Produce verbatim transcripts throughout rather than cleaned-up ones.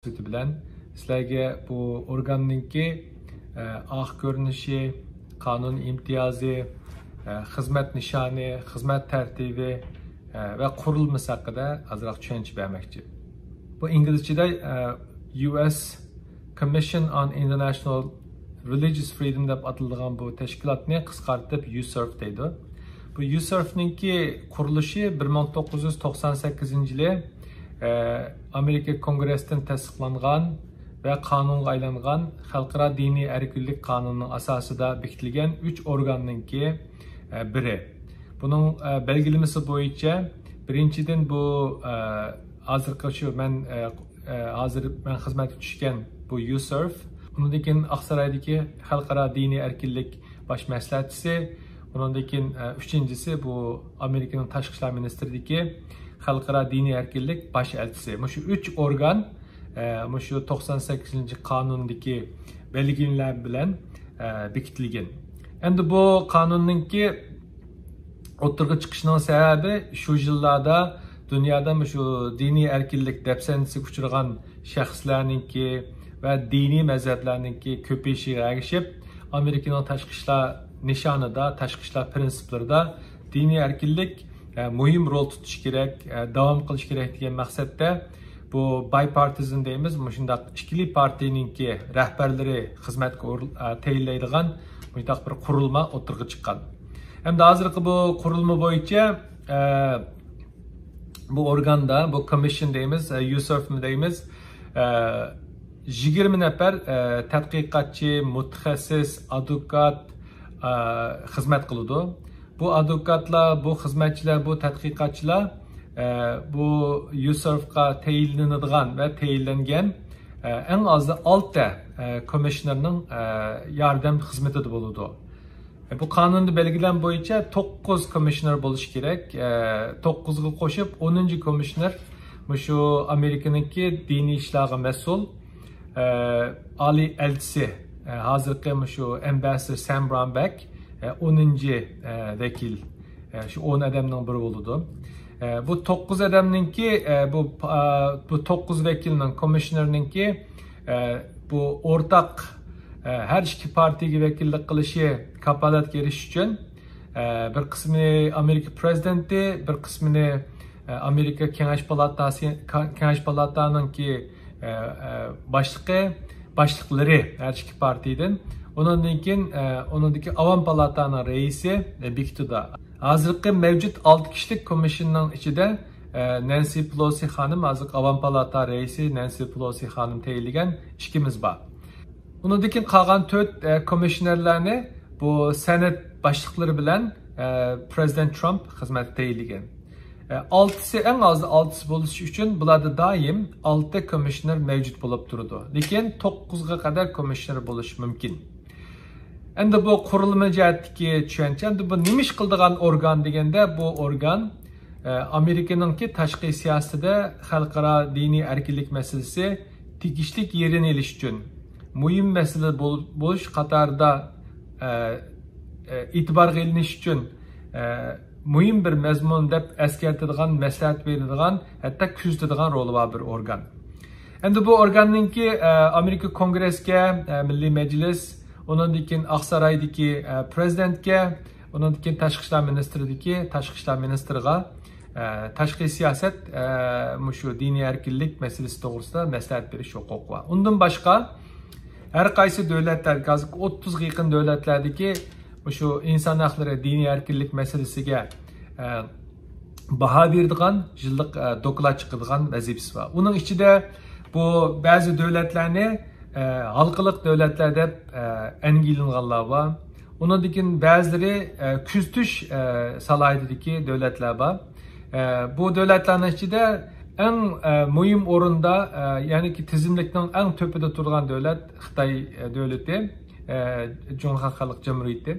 سۈپىتى بىلەن سىلەرگە بۇ ئورگاننىڭكى، ئە، ئارقا كۆرۈنۈشى، قانۇن ئىمتىيازى، ئە، خىزمەت نىشانى، خىزمەت تەرتىپى، ئە، ۋە قۇرۇلمىسى ھەققىدە ئازراق چۈشەنچە بەرمەكچى. بۇ ئىنگلىزچىدە، ئە، يۇ ئېس Commission on International Religious Freedom دەپ ئاتىلىدىغان بۇ تەشكىلاتنى قىسقارتىپ يۇسېرف دەيدۇ. بۇ يۇسېرفنىڭكى قۇرۇلۇشى بىر مىڭ توققۇز يۈز توقسان سەككىزىنچى يىلى، ئە، ئامېرىكا كونگرېستىن تەستىقلانغان ۋە قانۇنغا ئايلانغان خەلقئارا دىنىي ئەركىنلىك قانۇنىنىڭ ئاساسىدا بېكىتىلگەن ئۈچ ئورگاننىڭكى، ئە، بىرى. بۇنىڭ، ئە، بەلگىلىمىسى بويىچە، بىرىنچىدىن، بۇ، ئە، ھازىرقى شۇ مەن، ئە، ئە، ھازىر مەن خىزمەتكە چۈشكەن بۇ يۇسېرف، ئۇنىڭدىن كېيىن ئاقسارايدىكى خەلقئارا دىنىي ئەركىنلىك باش مەسلىھەتچىسى، ئۇنىڭدىن كېيىن، ئە، ئۈچىنچىسى بۇ ئامېرىكىنىڭ تاشقى ئىشلار مىنىستىرىدىكى خەلقئارا دىنىي ئەركىنلىك باش ئەلچىسى. مۇشۇ ئۈچ ئورگان، ئە، مۇشۇ توقسان سەككىزىنچى قانۇندىكى بەلگىلىمىلەر بىلەن، ئە، بېكىتىلگەن. ئەمدى بۇ قانۇننىڭكى ئوتتۇرىغا چىقىشىنىڭ سەۋەبى شۇ يىللاردا دۇنيادا مۇشۇ دىنىي ئەركىنلىك دەپسەندىسىگە ئۇچرىغان شەخسلەرنىڭكى ۋە دىنىي مەزھەپلەرنىڭكى كۆپىيىشىگە ئەگىشىپ، ئامېرىكىنىڭ تاشقى ئىشلار نىشانىدا، تاشقى ئىشلار پىرىنسىپلىرىدا دىنىي ئەركىنلىك، ئە، مۇھىم رول تۇتۇشى كېرەك، ئە، داۋام قىلىشى كېرەك دېگەن مەقسەتتە بۇ بايپارتىزم دەيمىز، مۇشۇنداق ئىككىلى پارتىيىنىڭكى رەھبەرلىرى خىزمەتكە ئور-، ئە، تەيىنلەيدىغان مۇشۇنداق بىر قۇرۇلما ئوتتۇرىغا چىققان. ئەمدى ھازىرقى بۇ قۇرۇلما بويىچە، ئە، بۇ ئورگاندا، بۇ كومىششن دەيمىز، ئە، يۇسېرفمۇ دەيمىز، ئە، يىگىرمە نەپەر، ئە، تەتقىقاتچى، مۇتەخەسسىس، ئادۋوكات، ئە، خىزمەت قىلىدۇ. بۇ ئادۋوكاتلار، بۇ خىزمەتچىلەر، بۇ تەتقىقاتچىلار، ئە، بۇ يۇسېرفقا تەيىنلىنىدىغان ۋە تەيىنلەنگەن، ئە، ئەڭ ئازى ئالتە، ئە، كومىششنېرنىڭ، ئە، ياردەم خىزمىتىدە بولىدۇ. ئە، بۇ قانۇندا بەلگىلەن بويىچە توققۇز كومىششنېر بولۇشى كېرەك. ئە، توققۇزغا قوشۇپ ئونىنچى كومىششنېر مۇشۇ ئامېرىكىنىڭكى دىنىي ئىشلارغا مەسئۇل، ئە، ئالىي ئەلچىسى، ئە، ھازىرقى مۇشۇ ئەمبەسسادور سام براون بەك، ئە، ئونىنچى، ئە، ۋەكىل، ئە، شۇ ئون ئادەمنىڭ بىرى بولىدۇ. ئە، بۇ توققۇز ئادەمنىڭكى، ئە، بۇ، ئە، بۇ توققۇز ۋەكىلنىڭ، كومىششنېرنىڭكى، ئە، بۇ ئورتاق، ئە، ھەر ئىككى پارتىيەگە ۋەكىللىك قىلىشى كاپالەتكە ئېرىشىش ئۈچۈن، ئە، بىر قىسمىنى ئامېرىكا پرېزىدېنتى، بىر قىسمىنى، ئە، ئامېرىكا كېڭەش پالاتاسى، كېڭەش پالاتانىڭكى، ئە، ئە، باشلىقى، باشلىقلىرى ھەر ئىككى پارتىيىدىن. ئۇنىڭدىن كېيىن، ئە، ئۇنىڭدىكى ئاۋام پالاتانىڭ رەئىسى، ئە، بېكىتىدۇ. ھازىرقى مەۋجۇت ئالتە كىشىلىك كومىششننىڭ ئىچىدە، ئە، نەنسى پېلوسى خانىم، ھازىرقى ئاۋام پالاتا رەئىسى نەنسى پېلوسى خانىم تەيىنلىگەن ئىككىمىز بار. ئۇنىڭدىن كېيىن قالغان تۆت، ئە، كومىششنېرلارنى بۇ سېنات باشلىقلىرى بىلەن، ئە، پرېزىدېنت ترامپ خىزمەتكە تەيىنلىگەن. ئە، ئالتىسى، ئەڭ ئازى ئالتىسى بولۇشى ئۈچۈن بۇلاردا دائىم ئالتە كومىششنېر مەۋجۇت بولۇپ تۇرىدۇ. لېكىن توققۇزغا قەدەر كومىششنېر بولۇشى مۇمكىن. ئەمدى بۇ قۇرۇلما جەھەتتىكى چۈشەنچە، ئەمدى بۇ نېمە ئىش قىلىدىغان ئورگان دېگەندە، بۇ ئورگان، ئە، ئامېرىكىنىڭكى تاشقى سىياسىتىدە خەلقئارا دىنىي ئەركىنلىك مەسىلىسى تېگىشلىك يېرىنى ئېلىش ئۈچۈن، مۇھىم مەسىلە بول-، بولۇش قاتارىدا، ئە، ئە، ئېتىبارغا ئېلىنىش ئۈچۈن، ئە، مۇھىم بىر مەزمۇن دەپ ئەسكەرتىدىغان، مەسلىھەت بېرىدىغان، ھەتتا كۆزىتىدىغان رولى بار بىر ئورگان. ئەمدى بۇ ئورگاننىڭكى، ئە، ئامېرىكا كونگرېسكە، ئە، مىللىي مەجلىس، ئۇنىڭدىن كېيىن ئاقسارايدىكى، ئە، پرېزىدېنتكە، ئۇنىڭدىن كېيىن تاشقى ئىشلار مىنىستىرىدىكى تاشقى ئىشلار مىنىستىرىغا، ئە، تاشقى سىياسەت، ئە، مۇشۇ دىنىي ئەركىنلىك مەسىلىسى توغرىسىدا مەسلىھەت بېرىش ھوقۇقى بار. ئۇندىن باشقا، ھەر قايسى دۆلەتلەر، ھازىرقى ئوتتۇزغا يېقىن دۆلەتلەردىكى مۇشۇ ئىنسان ھەقلىرى، دىنىي ئەركىنلىك مەسىلىسىگە، ئە، باھا بېرىدىغان، يىللىق، ئە، دوكلات چىقىدىغان ۋەزىپىسى بار. ئۇنىڭ ئىچىدە بۇ بەزى دۆلەتلەرنى، ئە، ھالقىلىق دۆلەتلەر دەپ، ئە، ئەنگىلىنغانلار بار. ئۇنىڭدىن كېيىن بەزىلىرى، ئە، كۆزىتىش، ئە، سالاھىيىتىدىكى دۆلەتلەر بار. ئە، بۇ دۆلەتلەرنىڭ ئىچىدە ئەڭ، ئە، مۇھىم ئورۇندا، ئە، يەنىكى تىزىملىكنىڭ ئەڭ تۆپىدە تۇرغان دۆلەت خىتاي، ئە، دۆلىتى، ئە، جۇڭخۇا خەلق جۇمھۇرىيىتى.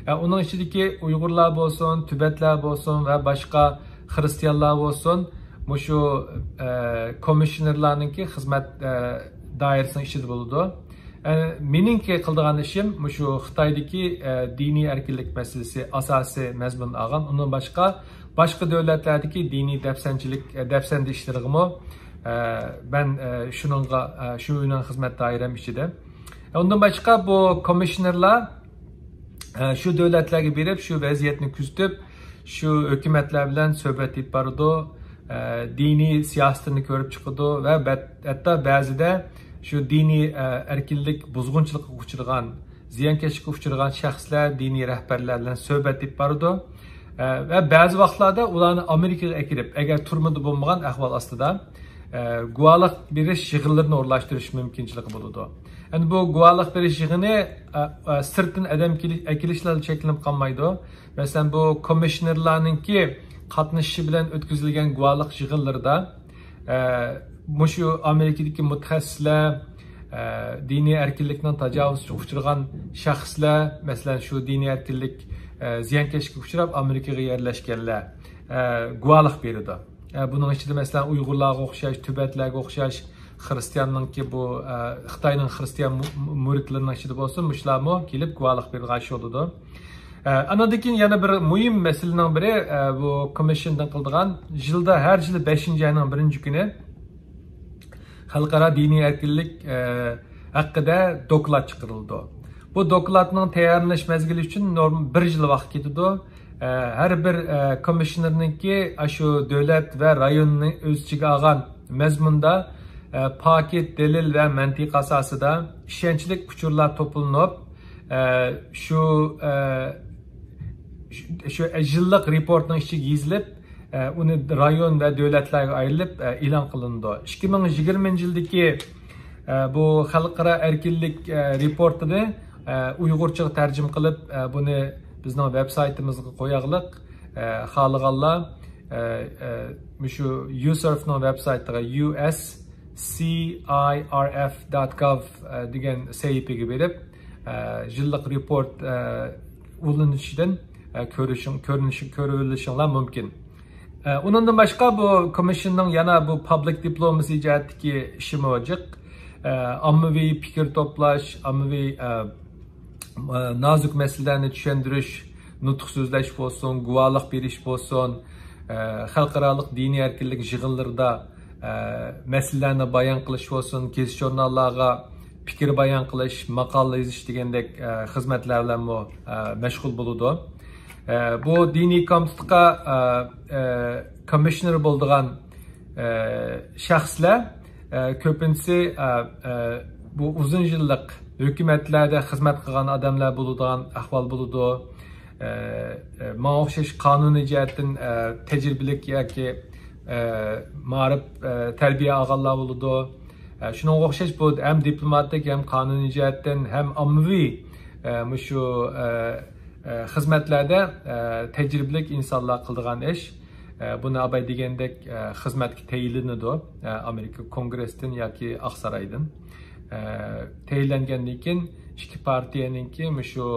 ئە، ئۇنىڭ ئىچىدىكى ئۇيغۇرلار بولسۇن، تۈبەتلەر بولسۇن ۋە باشقا خىرىستىيانلار بولسۇن، مۇشۇ، ئە، كومىششنېرلارنىڭكى خىزمەت، ئە، دائىرىسىنىڭ ئىچىدە بولىدۇ. ئە، مېنىڭكى قىلىدىغان ئىشىم مۇشۇ خىتايدىكى، ئە، دىنىي ئەركىنلىك مەسىلىسى ئاساسىي مەزمۇن ئالغان، ئۇنىڭ باشقا، باشقا دۆلەتلەردىكى دىنىي دەپسەندىچىلىك، ئە، دەپسەندە ئىشلىرىغىمۇ، ئە، مەن، ئە، شۇنىڭغا، ئە، شۇ مېنىڭ خىزمەت دائىرەم ئىچىدە. ئۇندىن باشقا بۇ كومىشنېرلار، ئە، شۇ دۆلەتلەرگە بېرىپ، شۇ ۋەزىيەتنى كۆزىتىپ، شۇ ھۆكۈمەتلەر بىلەن سۆھبەت ئېلىپ بارىدۇ، ئە، دىنىي سىياسىتىنى كۆرۈپ چىقىدۇ ۋە بەت-، ھەتتا بەزىدە شۇ دىنىي، ئە، ئەركىنلىك بۇزغۇنچىلىقىغا ئۇچرىغان، زىيانكەشلىككە ئۇچرىغان شەخسلەر، دىنىي رەھبەرلەر بىلەن سۆھبەت ئېلىپ بارىدۇ. ئە، ۋە بەزى ۋاقىتلاردا ئۇلارنى ئامېرىكىغا ئەكىرىپ، ئەگەر تۈرمىدە بولمىغان ئەھۋال ئاستىدا، ئە، گۇۋاھلىق بېرىش يىغىنلىرىنى ئورۇنلاشتۇرۇش مۇمكىنچىلىكى بولىدۇ. ئەمدى بۇ گۇۋاھلىق بېرىش يىغىنى، ئە، ئە، سىرتتىن ئادەم كېلىش، ئەكېلىش بىلەن چەكلىنىپ قالمايدۇ. مەسىلەن، بۇ كومىشنېرلارنىڭكى قاتنىشىشى بىلەن ئۆتكۈزۈلگەن گۇۋاھلىق يىغىنلىرىدا، ئە، مۇشۇ ئامېرىكىدىكى مۇتەخەسسىسلەر، ئە، دىنىي ئەركىنلىكنىڭ تاجاۋۇزىغا ئۇچرىغان شەخسلەر، مەسىلەن، شۇ دىنىي ئەركىنلىك، ئە، زىيانكەشلىككە ئۇچراپ، ئامېرىكىغا يەرلەشكەنلەر، ئە، گۇۋاھلىق بېرىدۇ. ئە، بۇنىڭ ئىچىدە، مەسىلەن، ئۇيغۇرلارغا ئوخشاش، تىبەتلەرگە ئوخشاش خىرىستىياننىڭكى بۇ، ئە، خىتاينىڭ خىرىستىيان مۇ-، مۇ-، مۇرىتلىرىنىڭ ئىچىدە بولسۇن، مۇشۇلارمۇ كېلىپ گۇۋاھلىق بېرىدىغان ئىش بولىدۇ. ئە، ئانىڭدىن كېيىن يەنە بىر مۇھىم مەسىلىنىڭ بىرى، ئە، بۇ كومىشندىن قىلىدىغان يىلدا ھەر يىلى بەشىنچى ئاينىڭ بىرىنچى كۈنى خەلقئارا دىنىي ئەركىنلىك، ئە، ھەققىدە دوكلات چىقىرىلىدۇ. بۇ دوكلاتنىڭ تەييارلىنىش مەزگىلى ئۈچۈن نورم-، بىر يىل ۋاقىت كېتىدۇ. ئە، ھەر بىر، ئە، كومىشنېرنىڭكى ئاشۇ دۆلەت ۋە رايوننى ئۆز ئىچىگە ئالغان مەزمۇندا، ئە، پاكىت، دەلىل ۋە مەنتىق ئاساسىدا ئىشەنچلىك ئۇچۇرلار توپلىنىپ، ئە، شۇ، ئە، شۇ، شۇ يىللىق رېپورتنىڭ ئىچىگە يېزىلىپ، ئە، ئۇنى رايون ۋە دۆلەتلەرگە ئايرىلىپ، ئە، ئېلان قىلىنىدۇ. ئىككى مىڭ يىگىرمىنچى يىلدىكى، ئە، بۇ خەلقئارا ئەركىنلىك، ئە، رېپورتىنى، ئە، ئۇيغۇرچىغا تەرجىمە قىلىپ، ئە، بۇنى بىزنىڭ ۋېب سايتىمىزغا قوياغلىق. ئە، خالىغانلار، ئە، ئە، مۇشۇ يۇسېرفنىڭ ۋېب سايتىغا، يۇ ئېس سى ئاي ئار ئېف دوت گوف، ئە، دېگەن سەھىپىگە بېرىپ، ئە، يىللىق رېپورت، ئە، ئۇلىنىشىدىن، ئە، كۆرۈشۈڭ-، كۆرۈنۈشۈ-، كۆرۈۋېلىشىڭلار مۇمكىن. ئە، ئۇنىڭدىن باشقا بۇ كومىشننىڭ يەنە بۇ پابلىك دىپلوماسى جەھەتتىكى ئىشىمۇ جىق. ئە، ئاممىۋى پىكىر توپلاش، ئاممىۋى، ئە، ئە، نازۇك مەسىلىلەرنى چۈشەندۈرۈش، نۇتۇق سۆزلەش بولسۇن، گۇۋاھلىق بېرىش بولسۇن، ئە، خەلقئارالىق دىنىي ئەركىنلىك يىغىنلىرىدا، ئە، مەسىلىلەرنى بايان قىلىش بولسۇن، گېزىت-ژۇرناللارغا پىكىر بايان قىلىش، ماقالە يېزىش دېگەندەك، ئە، خىزمەتلەر بىلەنمۇ، ئە، مەشغۇل بولىدۇ. ئە، بۇ دىنىي كومىتېتقا، ئە، ئە، كومىشنېر بولىدىغان، ئە، شەخسلەر، ئە، كۆپىنچىسى، ئە، ئە، بۇ ئۇزۇن يىللىق ھۆكۈمەتلەردە خىزمەت قىلغان ئادەملەر بولىدىغان ئەھۋال بولىدۇ. ئە، ئە، ماڭا ئوخشاش قانۇنىي جەھەتتىن، ئە، تەجرىبىلىك ياكى، ئە، مائارىپ، ئە، تەربىيە ئالغانلار بولىدۇ. ئە، شۇنىڭغا ئوخشاش بۇ ھەم دىپلوماتىك، ھەم قانۇنىي جەھەتتىن، ھەم ئاممىۋى، ئە، مۇشۇ، ئە، ئە، خىزمەتلەردە، ئە، تەجرىبىلىك ئىنسانلار قىلىدىغان ئىش. ئە، بۇنى ئاباي دېگەندەك، ئە، خىزمەتكە تەيىنلىنىدۇ. ئە، ئامېرىكا كونگرېستىن ياكى ئاقسارايدىن. ئە، تەيىنلەنگەندىن كېيىن ئىككى پارتىيەنىڭكى مۇشۇ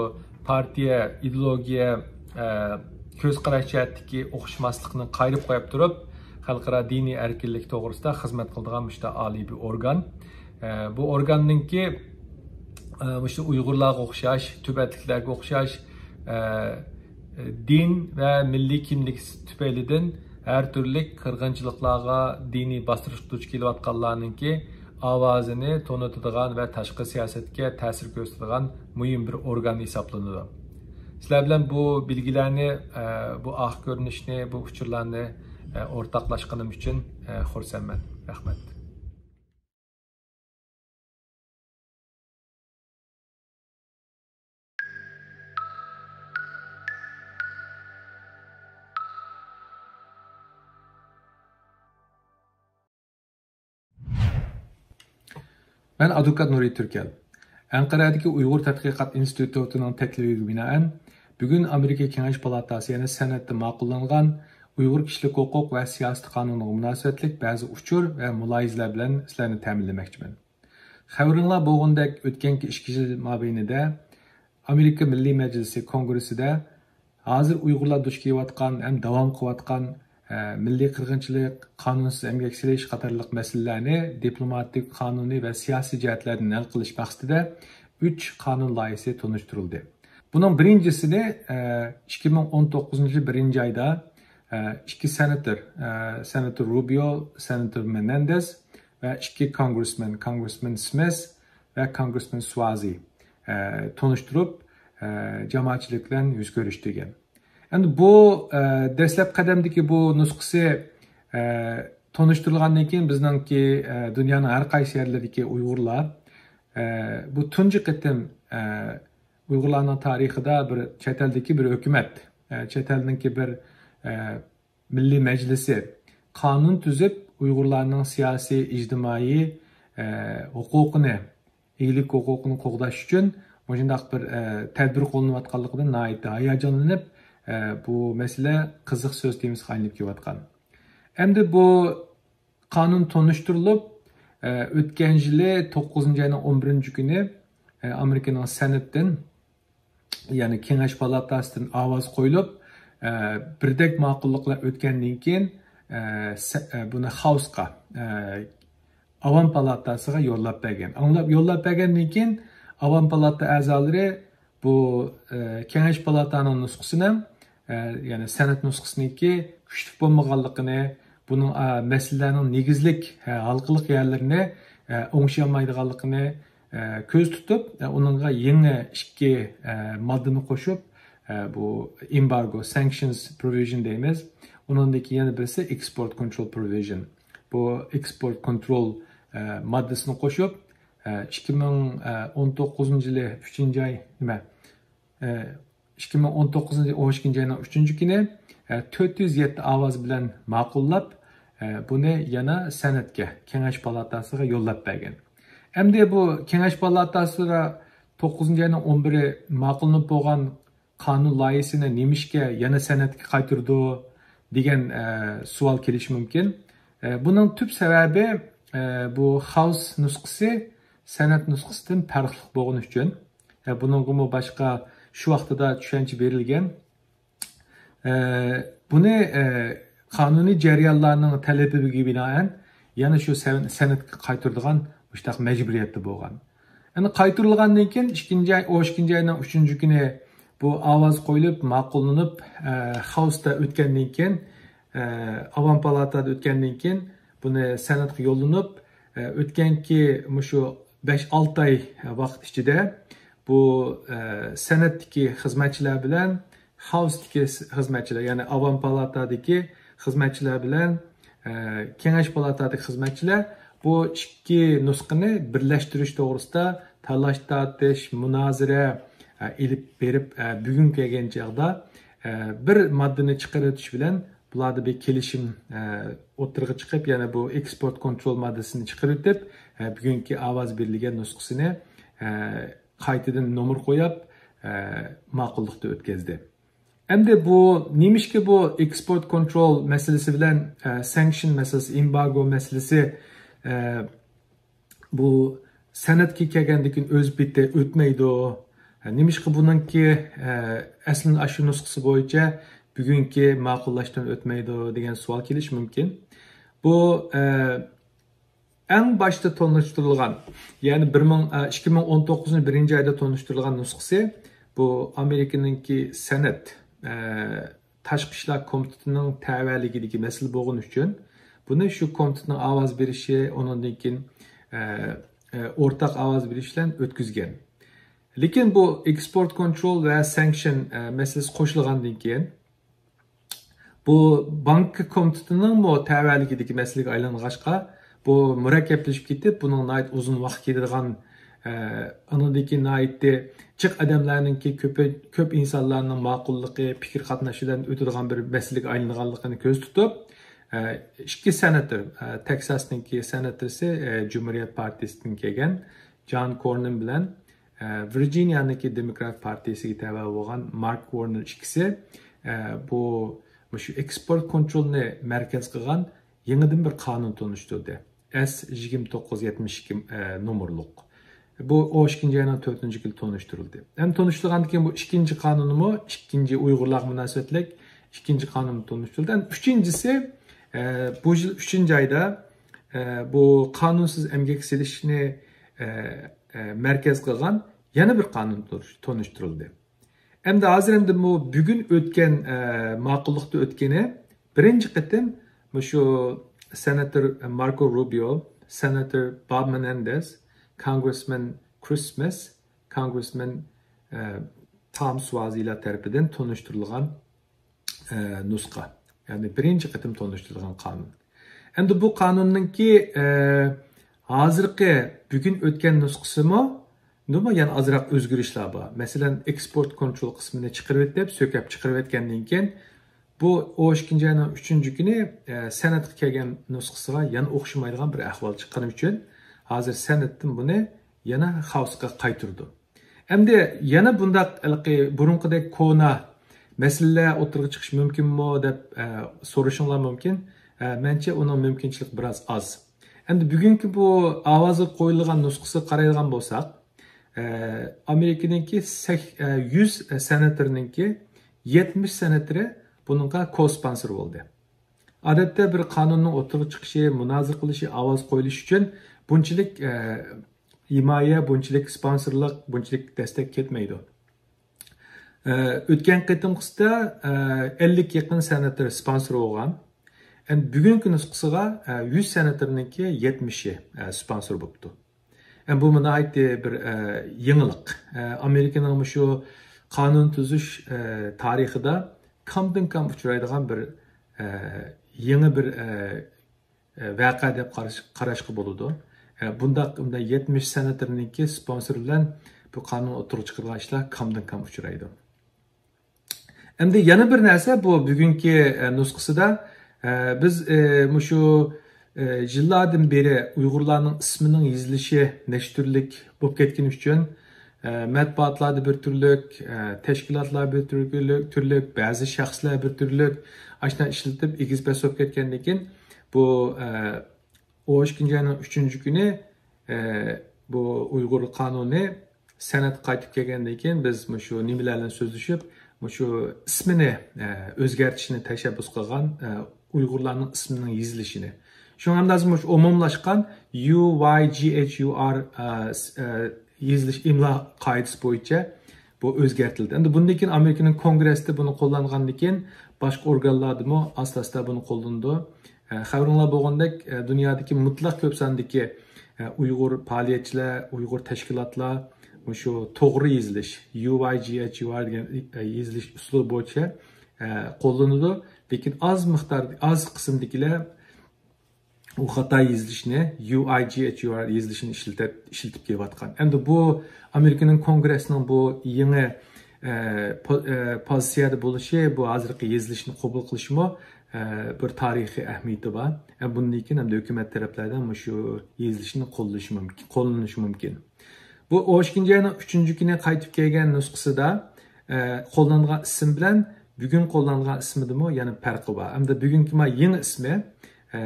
پارتىيە، ئىدېئولوگىيە، ئە، كۆز قاراش جەھەتتىكى ئوخشىماسلىقنى قايرىپ قويۇپ تۇرۇپ، خەلقئارا دىنىي ئەركىنلىك توغرىسىدا خىزمەت قىلىدىغان مۇشۇنداق ئالىي بىر ئورگان. ئە، بۇ ئورگاننىڭكى، ئە، مۇشۇ ئۇيغۇرلارغا ئوخشاش، تىبەتلىكلەرگە ئوخشاش، ئە، دىن ۋە مىللىي كىملىك تۈپەيلىدىن ھەر تۈرلۈك قىرغىنچىلىقلارغا، دىنىي باستۇرۇشقا دۇچ كېلىۋاتقانلارنىڭكى ئاۋازىنى تونۇتىدىغان ۋە تاشقى سىياسەتكە تەسىر كۆرسىتىدىغان مۇھىم بىر ئورگان ھېسابلىنىدۇ. سىلەر بىلەن بۇ بىلگىلەرنى، ئە، بۇ ئاق كۆرۈنۈشنى، بۇ ئۇچۇرلارنى، ئە، ئورتاقلاشقىنىم ئۈچۈن، ئە، خۇرسەنمەن. رەھمەت. مەن ئادۋوكات نۇرى تۈركەل. ئەنقەرەدىكى ئۇيغۇر تەتقىقات ئىنستىتۇتىنىڭ تەكلىپىگە بىنائەن، بۈگۈن ئامېرىكا كېڭەش پالاتاسى يەنە سەنەدتە ماقۇللانغان ئۇيغۇر كىشىلىك ھوقۇق ۋە سىياسىي قانۇنىغا مۇناسىۋەتلىك بەزى ئۇچۇر ۋە مۇلاھىزىلەر بىلەن سىلەرنى تەمىنلىمەكچىمەن. خەۋىرىڭلار بولغىنىدەك، ئۆتكەنكى ئىككى يىل مابەينىدە ئامېرىكا مىللىي مەجلىسى كونگرېسسىدا ھازىر ئۇيغۇرلار دۇچ كېلىۋاتقان ھەم داۋام قىلىۋاتقان، ئە، مىللىي قىرغىنچىلىق، قانۇنسىز ئەمگەك سېلىش قاتارلىق مەسىلىلەرنى دىپلوماتىك، قانۇنىي ۋە سىياسىي جەھەتلەردىن ھەل قىلىش مەقسىتىدە ئۈچ قانۇن لايىھىسى تونۇشتۇرۇلدى. بۇنىڭ بىرىنچىسىنى، ئە، ئىككى مىڭ ئون توققۇزىنچى يىل بىرىنچى ئايدا، ئىككى سېناتور، سېناتور روبىيو، سېناتور مېنېندېز ۋە ئىككى كونگرېسمېن، كونگرېسمېن سمىس ۋە كونگرېسمېن سۋازى تونۇشتۇرۇپ، جامائەتچىلىك بىلەن يۈز كۆرۈشتۈرگەن. ئەمدى بۇ دەسلەپ قەدەمدىكى بۇ نۇسخىسى تونۇشتۇرۇلغاندىن كېيىن، بىزنىڭكى دۇنيانىڭ ھەر قايسى يەرلىرىدىكى ئۇيغۇرلار بۇ تۇنجى قېتىم ئۇيغۇرلارنىڭ تارىخىدا بىر چەت ئەلدىكى بىر ھۆكۈمەت، ئە، چەت ئەلنىڭكى بىر، ئە، مىللىي مەجلىسى قانۇن تۈزۈپ، ئۇيغۇرلارنىڭ سىياسىي، ئىجتىمائىي، ئە، ھوقۇقىنى، ئىگىلىك ھوقۇقىنى قوغداش ئۈچۈن مۇشۇنداق بىر، ئە، تەدبىر قوللىنىۋاتقانلىقىدىن ناھايىتى ھاياجانلىنىپ، ئە، بۇ مەسىلە قىزىق سۆز تېمىسىغا ئايلىنىپ كېلىۋاتقان. ئەمدى بۇ قانۇن تونۇشتۇرۇلۇپ، ئە، ئۆتكەن يىلى توققۇزىنچى ئاينىڭ ئون بىرىنچى كۈنى، ئە، ئامېرىكىنىڭ سېناتتىن، يەنى كېڭەش پالاتاسىدىن ئاۋاز قويۇلۇپ، ئە، بىردەك ماقۇللۇقلار ئۆتكەندىن كېيىن، ئە، سە-، ئە، بۇنى خاۋسقا، ئە، ئاۋام پالاتاسىغا يوللاپ بەرگەن. ئاڭلاپ، يوللاپ بەرگەندىن كېيىن ئاۋام پالاتا ئەزالىرى بۇ، ئە، كېڭەش پالاتانىڭ نۇسخىسىنىڭ، ئە، يەنى سېنات نۇسخىسىنىڭكى كۈچلۈك بولمىغانلىقىنى، بۇنىڭ، ئە، مەسىلىلەرنىڭ نېگىزلىك، ئە، ھالقىلىق يەرلىرىنى، ئە، ئوڭشىيالمايدىغانلىقىنى، ئە، كۆزدە تۇتۇپ، ئە، ئۇنىڭغا يېڭى ئىككى، ئە، ماددىنى قوشۇپ، ئە، بۇ ئېمبارگو، سانكشنز پروۋىژن دەيمىز. ئۇنىڭدىكى يەنە بىرسى ئېكسپورت كونترول پروۋىژن. بۇ ئېكسپورت كونترول، ئە، ماددىسىنى قوشۇپ، ئىككى مىڭ ئون توققۇزىنچى يىلى ئۈچىنچى ئاي، نېمە، ئىككى مىڭ ئون توققۇزىنچى يىلى ئون ئىككىنچى ئاينىڭ ئۈچىنچى كۈنى تۆت يۈز يەتتە ئاۋاز بىلەن ماقۇللاپ، بۇنى يەنە سېناتكە، كېڭەش پالاتاسىغا يوللاپ بەرگەن. ئەمدى بۇ كېڭەش پالاتاسىدا توققۇزىنچى ئاينىڭ ئون بىرى ماقۇللىنىپ بولغان قانۇن لايىھىسىنى نېمىشقا يەنە سېناتقا قايتۇرىدۇ دېگەن، ئە، سوئال كېلىشى مۇمكىن. ئە، بۇنىڭ تۈپ سەۋەبى، ئە، بۇ خاۋس نۇسخىسى سېنات نۇسخىسىدىن پەرقلىق بولغىنى ئۈچۈن. ئە، بۇنىڭغىمۇ باشقا شۇ ۋاقتىدا چۈشەنچە بېرىلگەن. ئە، بۇنى، ئە، قانۇنىي جەريانلارنىڭ تەلىپىگە بىنائەن يەنە شۇ سەن-، سېناتقا قايتۇرىدىغان مۇشۇنداق مەجبۇرىيەتتە بولغان. يەنى قايتۇرۇلغاندىن كېيىن ئىككىنچى ئاي، ئون ئىككىنچى ئاينىڭ ئۈچىنچى كۈنى بۇ ئاۋاز قويۇلۇپ، ماقۇللىنىپ، ئە، خاۋستا ئۆتكەندىن كېيىن، ئە، ئاۋام پالاتا ئۆتكەندىن كېيىن بۇنى سېناتقا يوللىنىپ، ئە، ئۆتكەنكى مۇشۇ بەش-ئالتە ئاي ۋاقىت ئىچىدە بۇ، ئە، سېناتتىكى خىزمەتچىلەر بىلەن خاۋستىكى خىزمەتچىلەر، يەنى ئاۋام پالاتادىكى خىزمەتچىلەر بىلەن، ئە، كېڭەش پالاتادىكى خىزمەتچىلەر بۇ ئىككى نۇسخىنى بىرلەشتۈرۈش توغرىسىدا تالاش-تارتىش، مۇنازىرە، ئە، ئېلىپ بېرىپ، ئە، بۈگۈنگە كەلگەن چاغدا، ئە، بىر ماددىنى چىقىرىۋېتىش بىلەن بۇلاردا بىر كېلىشىم، ئە، ئوتتۇرىغا چىقىپ، يەنە بۇ ئېكسپورت كونترول ماددىسىنى چىقىرىۋېتىپ، ئە، بۈگۈنكى ئاۋاز بېرىلگەن نۇسخىسىنى، ئە، قايتىدىن نومۇر قويۇپ، ئە، ماقۇللۇقتا ئۆتكۈزدى. ئەمدى بۇ نېمىشقا بۇ ئېكسپورت كونترول مەسىلىسى بىلەن، ئە، سانكشن مەسىلىسى، ئېمبارگو مەسىلىسى، ئە، بۇ سەنەتكە كەلگەندىن كېيىن ئۆز پېتى ئۆتمەيدۇ؟ ئە، نېمىشقا بۇنىڭكى، ئە، ئەسلىدىن ئاشۇ نۇسخىسى بويىچە بۈگۈنكى ماقۇللاشتىن ئۆتمەيدۇ دېگەن سوئال كېلىشى مۇمكىن. بۇ، ئە، ئەڭ باشتا تونۇشتۇرۇلغان، يەنى بىر مىڭ، ئىككى مىڭ ئون توققۇزىنچى بىرىنچى ئايدا تونۇشتۇرۇلغان نۇسخىسى، بۇ ئامېرىكىنىڭكى سېنات، ئە، تاشقى ئىشلار كومىتېتىنىڭ تەۋەلىكىدىكى مەسىلە بولغىنى ئۈچۈن، بۇنى شۇ كومىتېتنىڭ ئاۋاز بېرىشى، ئۇنىڭدىن كېيىن، ئە، ئە، ئورتاق ئاۋاز بېرىش بىلەن ئۆتكۈزگەن. لېكىن بۇ ئېكسپورت كونترول ۋە سانكشن، ئە، مەسىلىسى قوشۇلغاندىن كېيىن، بۇ بانكا كومىتېتىنىڭمۇ تەۋەلىكىدىكى مەسىلىگە ئايلانغاچقا، بۇ مۇرەككەپلىشىپ كېتىپ، بۇنىڭ ناھايىتى ئۇزۇن ۋاقىت كېتىدىغان، ئە، ئاندىن كېيىن ناھايىتى جىق ئادەملەرنىڭكى كۆپى-، كۆپ ئىنسانلارنىڭ ماقۇللۇقى، پىكىر قاتنىشى بىلەن ئۆتىدىغان بىر مەسىلىگە ئايلانغانلىقىنى كۆزدە تۇتۇپ، ئە، ئىككى سېناتور، ئە، تېكساسنىڭكى سېناتورسى، ئە، جۇمھۇرىيەت پارتىيىسىدىن كەلگەن جان كورنىن بىلەن، ئە، ۋىرجىنىيەنىڭكى دېموكرات پارتىيىسىگە تەۋە بولغان مارك ۋورنېر ئىككىسى، ئە، بۇ، مۇشۇ ئېكسپورت كونترولنى مەركەز قىلغان يېڭىدىن بىر قانۇن تونۇشتۇردى. ئەس يىگىرمە توققۇز يەتمىش ئىككى، ئە، نومۇرلۇق. بۇ ئون ئىككىنچى ئاينىڭ تۆتىنچى كۈنى تونۇشتۇرۇلدى. ھەم تونۇشتۇرغاندىن كېيىن بۇ ئىككىنچى قانۇنىمۇ، ئىككىنچى ئۇيغۇرلارغا مۇناسىۋەتلىك ئىككىنچى قانۇن تونۇشتۇرۇلدى. ھەم ئۈچىنچىسى، ئە، بۇ يىل ئۈچىنچى ئايدا، ئە، بۇ قانۇنسىز ئەمگەك سېلىشنى، ئە، ئە، مەركەز قىلغان يەنە بىر قانۇن تونۇش-، تونۇشتۇرۇلدى. ئەمدى ھازىر ئەمدى بۇ بۈگۈن ئۆتكەن، ئە، ماقۇللۇقتا ئۆتكىنى بىرىنچى قېتىم مۇشۇ سېناتور ماركو روبىيو، سېناتور باب مېنېندېز، كونگرېسمېن كرىس سمىت، كونگرېسمېن تام سۇۋازىلار تەرىپىدىن تونۇشتۇرۇلغان نۇسخا. يەنى بىرىنچى قېتىم تونۇشتۇرۇلغان قانۇن. ئەمدى بۇ قانۇننىڭكى ھازىرقى بۈگۈن ئۆتكەن نۇسخىسىمۇ، بۇمۇ يەنە ئازراق ئۆزگىرىشلەر بار. مەسىلەن، ئېكسپورت كونترول قىسمىنى چىقىرىۋېتىپ، سۆكەپ چىقىرىۋەتكەندىن كېيىن، بۇ ئون ئىككىنچى ئاينىڭ ئۈچىنچى كۈنى سېناتقا كەلگەن نۇسخىسىغا يەنە ئوخشىمايدىغان بىر ئەھۋال چىققىنى ئۈچۈن، ھازىر سېناتتىن بۇنى يەنە خاۋسقا قايتۇرىدۇ. ئەمدى يەنە بۇنداق ھېلىقى بۇرۇنقىدەك كونا مەسىلىلەر ئوتتۇرىغا چىقىشى مۇمكىنمۇ دەپ، ئە، سورىشىڭلار مۇمكىن. ئە، مەنچە ئۇنىڭ مۇمكىنچىلىكى بىراز ئاز. ئەمدى بۈگۈنكى بۇ ئاۋازغا قويۇلغان نۇسخىسىغا قارايدىغان بولساق، ئە، ئامېرىكىنىڭكى سەك-، ئە، يۈز سېناتورنىڭكى يەتمىش سېناتورى بۇنىڭغا كوسپونسور بولدى. ئادەتتە بىر قانۇننىڭ ئوتتۇرىغا چىقىشى، مۇنازىرە قىلىشى، ئاۋاز قويۇلۇشى ئۈچۈن بۇنچىلىك، ئە، ھىمايە، بۇنچىلىك سپونسورلۇق، بۇنچىلىك دەستەك كەتمەيدۇ. ئە، ئۆتكەن قېتىمقىسىدا، ئە، ئەللىككە يېقىن سېناتور سپونسور بولغان. ئەمدى بۈگۈنكى نۇسخىسىغا، ئە، يۈز سېناتورنىڭكى يەتمىشى، ئە، سپونسور بوپتۇ. ئە، بۇمۇ ناھايىتى بىر، ئە، يېڭىلىق. ئە، ئامېرىكىنىڭ مۇشۇ قانۇن تۈزۈش، ئە، تارىخىدا كامدىن كام ئۇچرايدىغان بىر، ئە، يېڭى بىر، ئە، ئە، ۋەقە دەپ قاراش-، قاراشقا بولىدۇ. ئە، بۇنداق، بۇنداق يەتمىش سېناتورنىڭكى سپونسورى بىلەن بۇ قانۇن ئوتتۇرىغا چىقىرىلغان ئىشلار كامدىن كام ئۇچرايدۇ. ئەمدى يەنە بىر نەرسە، بۇ بۈگۈنكى، ئە، نۇسخىسىدا، ئە، بىز، ئە، مۇشۇ، ئە، يىللاردىن بېرى ئۇيغۇرلارنىڭ ئىسمىنىڭ يېزىلىشى نەچچە تۈرلۈك بولۇپ كەتكىنى ئۈچۈن، ئە، مەتبۇئاتلاردا بىر تۈرلۈك، ئە، تەشكىلاتلار بىر تۈرلۈك، تۈرلۈك، بەزى شەخسلەر بىر تۈرلۈك، ئاشۇنداق ئىشلىتىپ ئېگىز-پەس بولۇپ كەتكەندىن كېيىن، بۇ، ئە، ئون ئىككىنچى ئاينىڭ ئۈچىنچى كۈنى، ئە، بۇ ئۇيغۇر قانۇنى سېناتقا قايتىپ كەلگەندىن كېيىن، بىز مۇشۇ نېمىلەر بىلەن سۆزلىشىپ، مۇشۇ ئىسمىنى، ئە، ئۆزگەرتىشنى تەشەببۇس قىلغان، ئە، ئۇيغۇرلارنىڭ ئىسمىنىڭ يېزىلىشىنى. شۇڭا ھەمدە ھازىر مۇشۇ ئومۇملاشقان يۇ ۋاي جى ئېيچ يۇ ئار، ئە، س-، ئە، يېزىلىش ئىملا قائىدىسى بويىچە بۇ ئۆزگەرتىلدى. ئەمدى بۇندىن كېيىن ئامېرىكىنىڭ كونگرېسىدا بۇنى قوللانغاندىن كېيىن، باشقا ئورگانلاردىمۇ ئاستا-ئاستا بۇنى قوللىنىدۇ. ئە، خەۋىرىڭلار بولغاندەك، ئە، دۇنيادىكى مۇتلەق كۆپ ساندىكى، ئە، ئۇيغۇر پائالىيەتچىلەر، ئۇيغۇر تەشكىلاتلار مۇشۇ توغرا يېزىلىش، يۇ ۋاي جى ئېيچ يۇ ئار دېگەن، ئە، يېزىلىش ئۇسۇلى بويىچە، ئە، قوللىنىدۇ. لېكىن ئاز مىقدار، ئاز قىسىمدىكىلەر ئۇ خاتا يېزىلىشنى يۇ ئاي جى ئېيچ يۇ ئار يېزىلىشىنى ئىشلىتىپ، ئىشلىتىپ كېلىۋاتقان. ئەمدى بۇ ئامېرىكىنىڭ كونگرېسىنىڭ بۇ يېڭى، ئە، پو-، ئە، پوزىتسىيەدە بولۇشى، بۇ ھازىرقى يېزىلىشنى قوبۇل قىلىشىمۇ، ئە، بىر تارىخىي ئەھمىيىتى بار. ئە، بۇندىن كېيىن ئەمدى ھۆكۈمەت تەرەپلەردىن مۇشۇ يېزىلىشنى قوللىشى مۇمكىن، قوللىنىشى مۇمكىن. بۇ ئون ئىككىنچى ئاينىڭ ئۈچىنچى كۈنى قايتىپ كەلگەن نۇسخىسىدا، ئە، قوللانغان ئىسىم بىلەن بۈگۈن قوللانغان ئىسمىدىمۇ يەنە پەرقى بار. ئەمدى بۈگۈنكى ما يېڭى ئىسمى، ئە،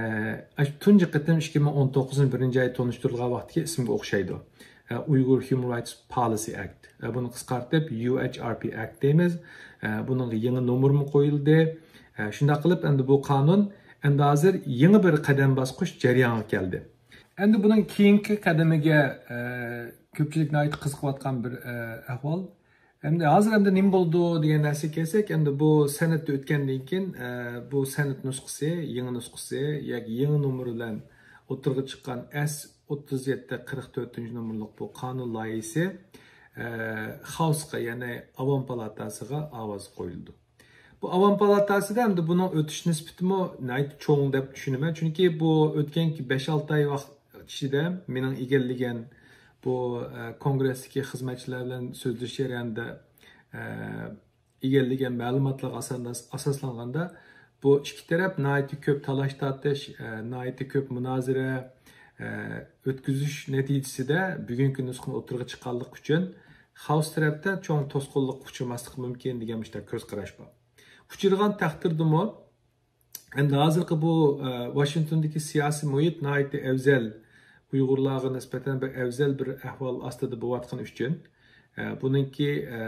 ئاشۇ تۇنجى قېتىم ئىككى مىڭ ئون توققۇزىنچى بىرىنچى ئاي تونۇشتۇرۇلغان ۋاقىتتىكى ئىسىمگە ئوخشايدۇ. ئە، ئۇيغۇر Human Rights Policy Act. ئە، بۇنى قىسقارتىپ يۇ ئېيچ ئار پى ئەكت دەيمىز. ئە، بۇنىڭغا يېڭى نومۇرمۇ قويۇلدى. ئە، شۇنداق قىلىپ، ئەمدى بۇ قانۇن ئەمدى ھازىر يېڭى بىر قەدەم باسقۇچ جەريانغا كەلدى. ئەمدى بۇنىڭ كېيىنكى قەدىمىگە، ئە، كۆپچىلىك ناھايىتى قىزىقىۋاتقان بىر، ئە، ئەھۋال. ئەمدى ھازىر ئەمدى نېمە بولىدۇ دېگەن نەرسىگە كەلسەك، ئەمدى بۇ سەنەد ئۆتكەندىن كېيىن، ئە، بۇ سەنەد نۇسخىسى، يېڭى نۇسخىسى ياكى يېڭى نومۇر بىلەن ئوتتۇرىغا چىققان ئەس ئوتتۇز يەتتە قىرىق تۆتىنچى نومۇرلۇق بۇ قانۇن لايىھىسى، ئە، خاۋسقا، يەنى ئاۋام پالاتاسىغا ئاۋاز قويۇلىدۇ. بۇ ئاۋام پالاتاسىدا ئەمدى بۇنىڭ ئۆتۈش نىسبىتىمۇ ناھايىتى چوڭ دەپ چۈشىنىمەن. چۈنكى بۇ ئۆتكەنكى بەش-ئالتە ئاي ۋاقىت ئىچىدە مېنىڭ ئىگىلىگەن بۇ، ئە، كونگرېسستىكى خىزمەتچىلەر بىلەن سۆزلىشىش جەريانىدا، ئە، ئىگىلىگەن مەلۇماتلارغا ئاسان-، ئاساسلانغاندا، بۇ ئىككى تەرەپ ناھايىتى كۆپ تالاش-تارتىش، ئە، ناھايىتى كۆپ مۇنازىرە، ئە، ئۆتكۈزۈش نەتىجىسىدە بۈگۈنكى نۇسخىنى ئوتتۇرىغا چىققانلىقى ئۈچۈن، خاۋس تەرەپتە چوڭ توسقۇنلۇققا ئۇچرىماسلىقى مۇمكىن دېگەن مۇشۇنداق كۆز قاراش بار. ئۇچرىغان تەقدىردىمۇ، ئەمدى ھازىرقى بۇ، ئە، ۋاشىنگتوندىكى سىياسىي مۇھىت ناھايىتى ئەۋزەل، ئۇيغۇرلارغا نىسبەتەن بىر ئەۋزەل بىر ئەھۋال ئاستىدا بولۇۋاتقىنى ئۈچۈن، ئە، بۇنىڭكى، ئە،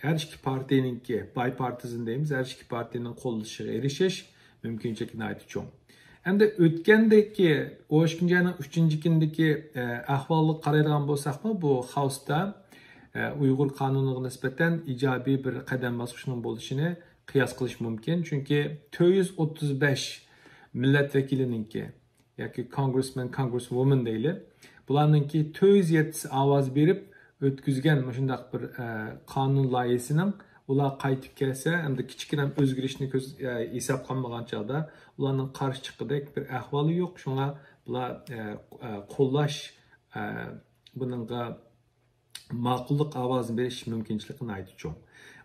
ھەر ئىككى پارتىيىنىڭكى، بايپارتىزم دەيمىز، ھەر ئىككى پارتىيىنىڭ قوللىشىغا ئېرىشىش مۇمكىنچىلىكى ناھايىتى چوڭ. ئەمدى ئۆتكەندىكى ئون ئىككىنچى ئاينىڭ ئۈچىنچى كۈنىدىكى، ئە، ئەھۋالغا قارايدىغان بولساقمۇ، بۇ خاۋستا، ئە، ئۇيغۇر قانۇنىغا نىسبەتەن ئىجابىي بىر قەدەم باسقۇچنىڭ بولۇشىنى قىياس قىلىش مۇمكىن. چۈنكى تۆت يۈز ئوتتۇز بەش مىللەت ۋەكىلىنىڭكى ياكى كونگرېسمېن، كونگرېسۋومېن دەيلى، بۇلارنىڭكى تۆت يۈز يەتتىسى ئاۋاز بېرىپ ئۆتكۈزگەن مۇشۇنداق بىر، ئە، قانۇن لايىھىسىنىڭ ئۇلار قايتىپ كەلسە، ئەمدى كىچىككىنە ئۆزگىرىشنى كۆز، ئە، ھېساب قىلمىغان چاغدا ئۇلارنىڭ قارشى چىققۇدەك بىر ئەھۋالى يوق. شۇڭا بۇلار، ئە، ئە، قوللاش، ئە، بۇنىڭغا ماقۇللۇق ئاۋازىنى بېرىش مۇمكىنچىلىكى ناھايىتى چوڭ.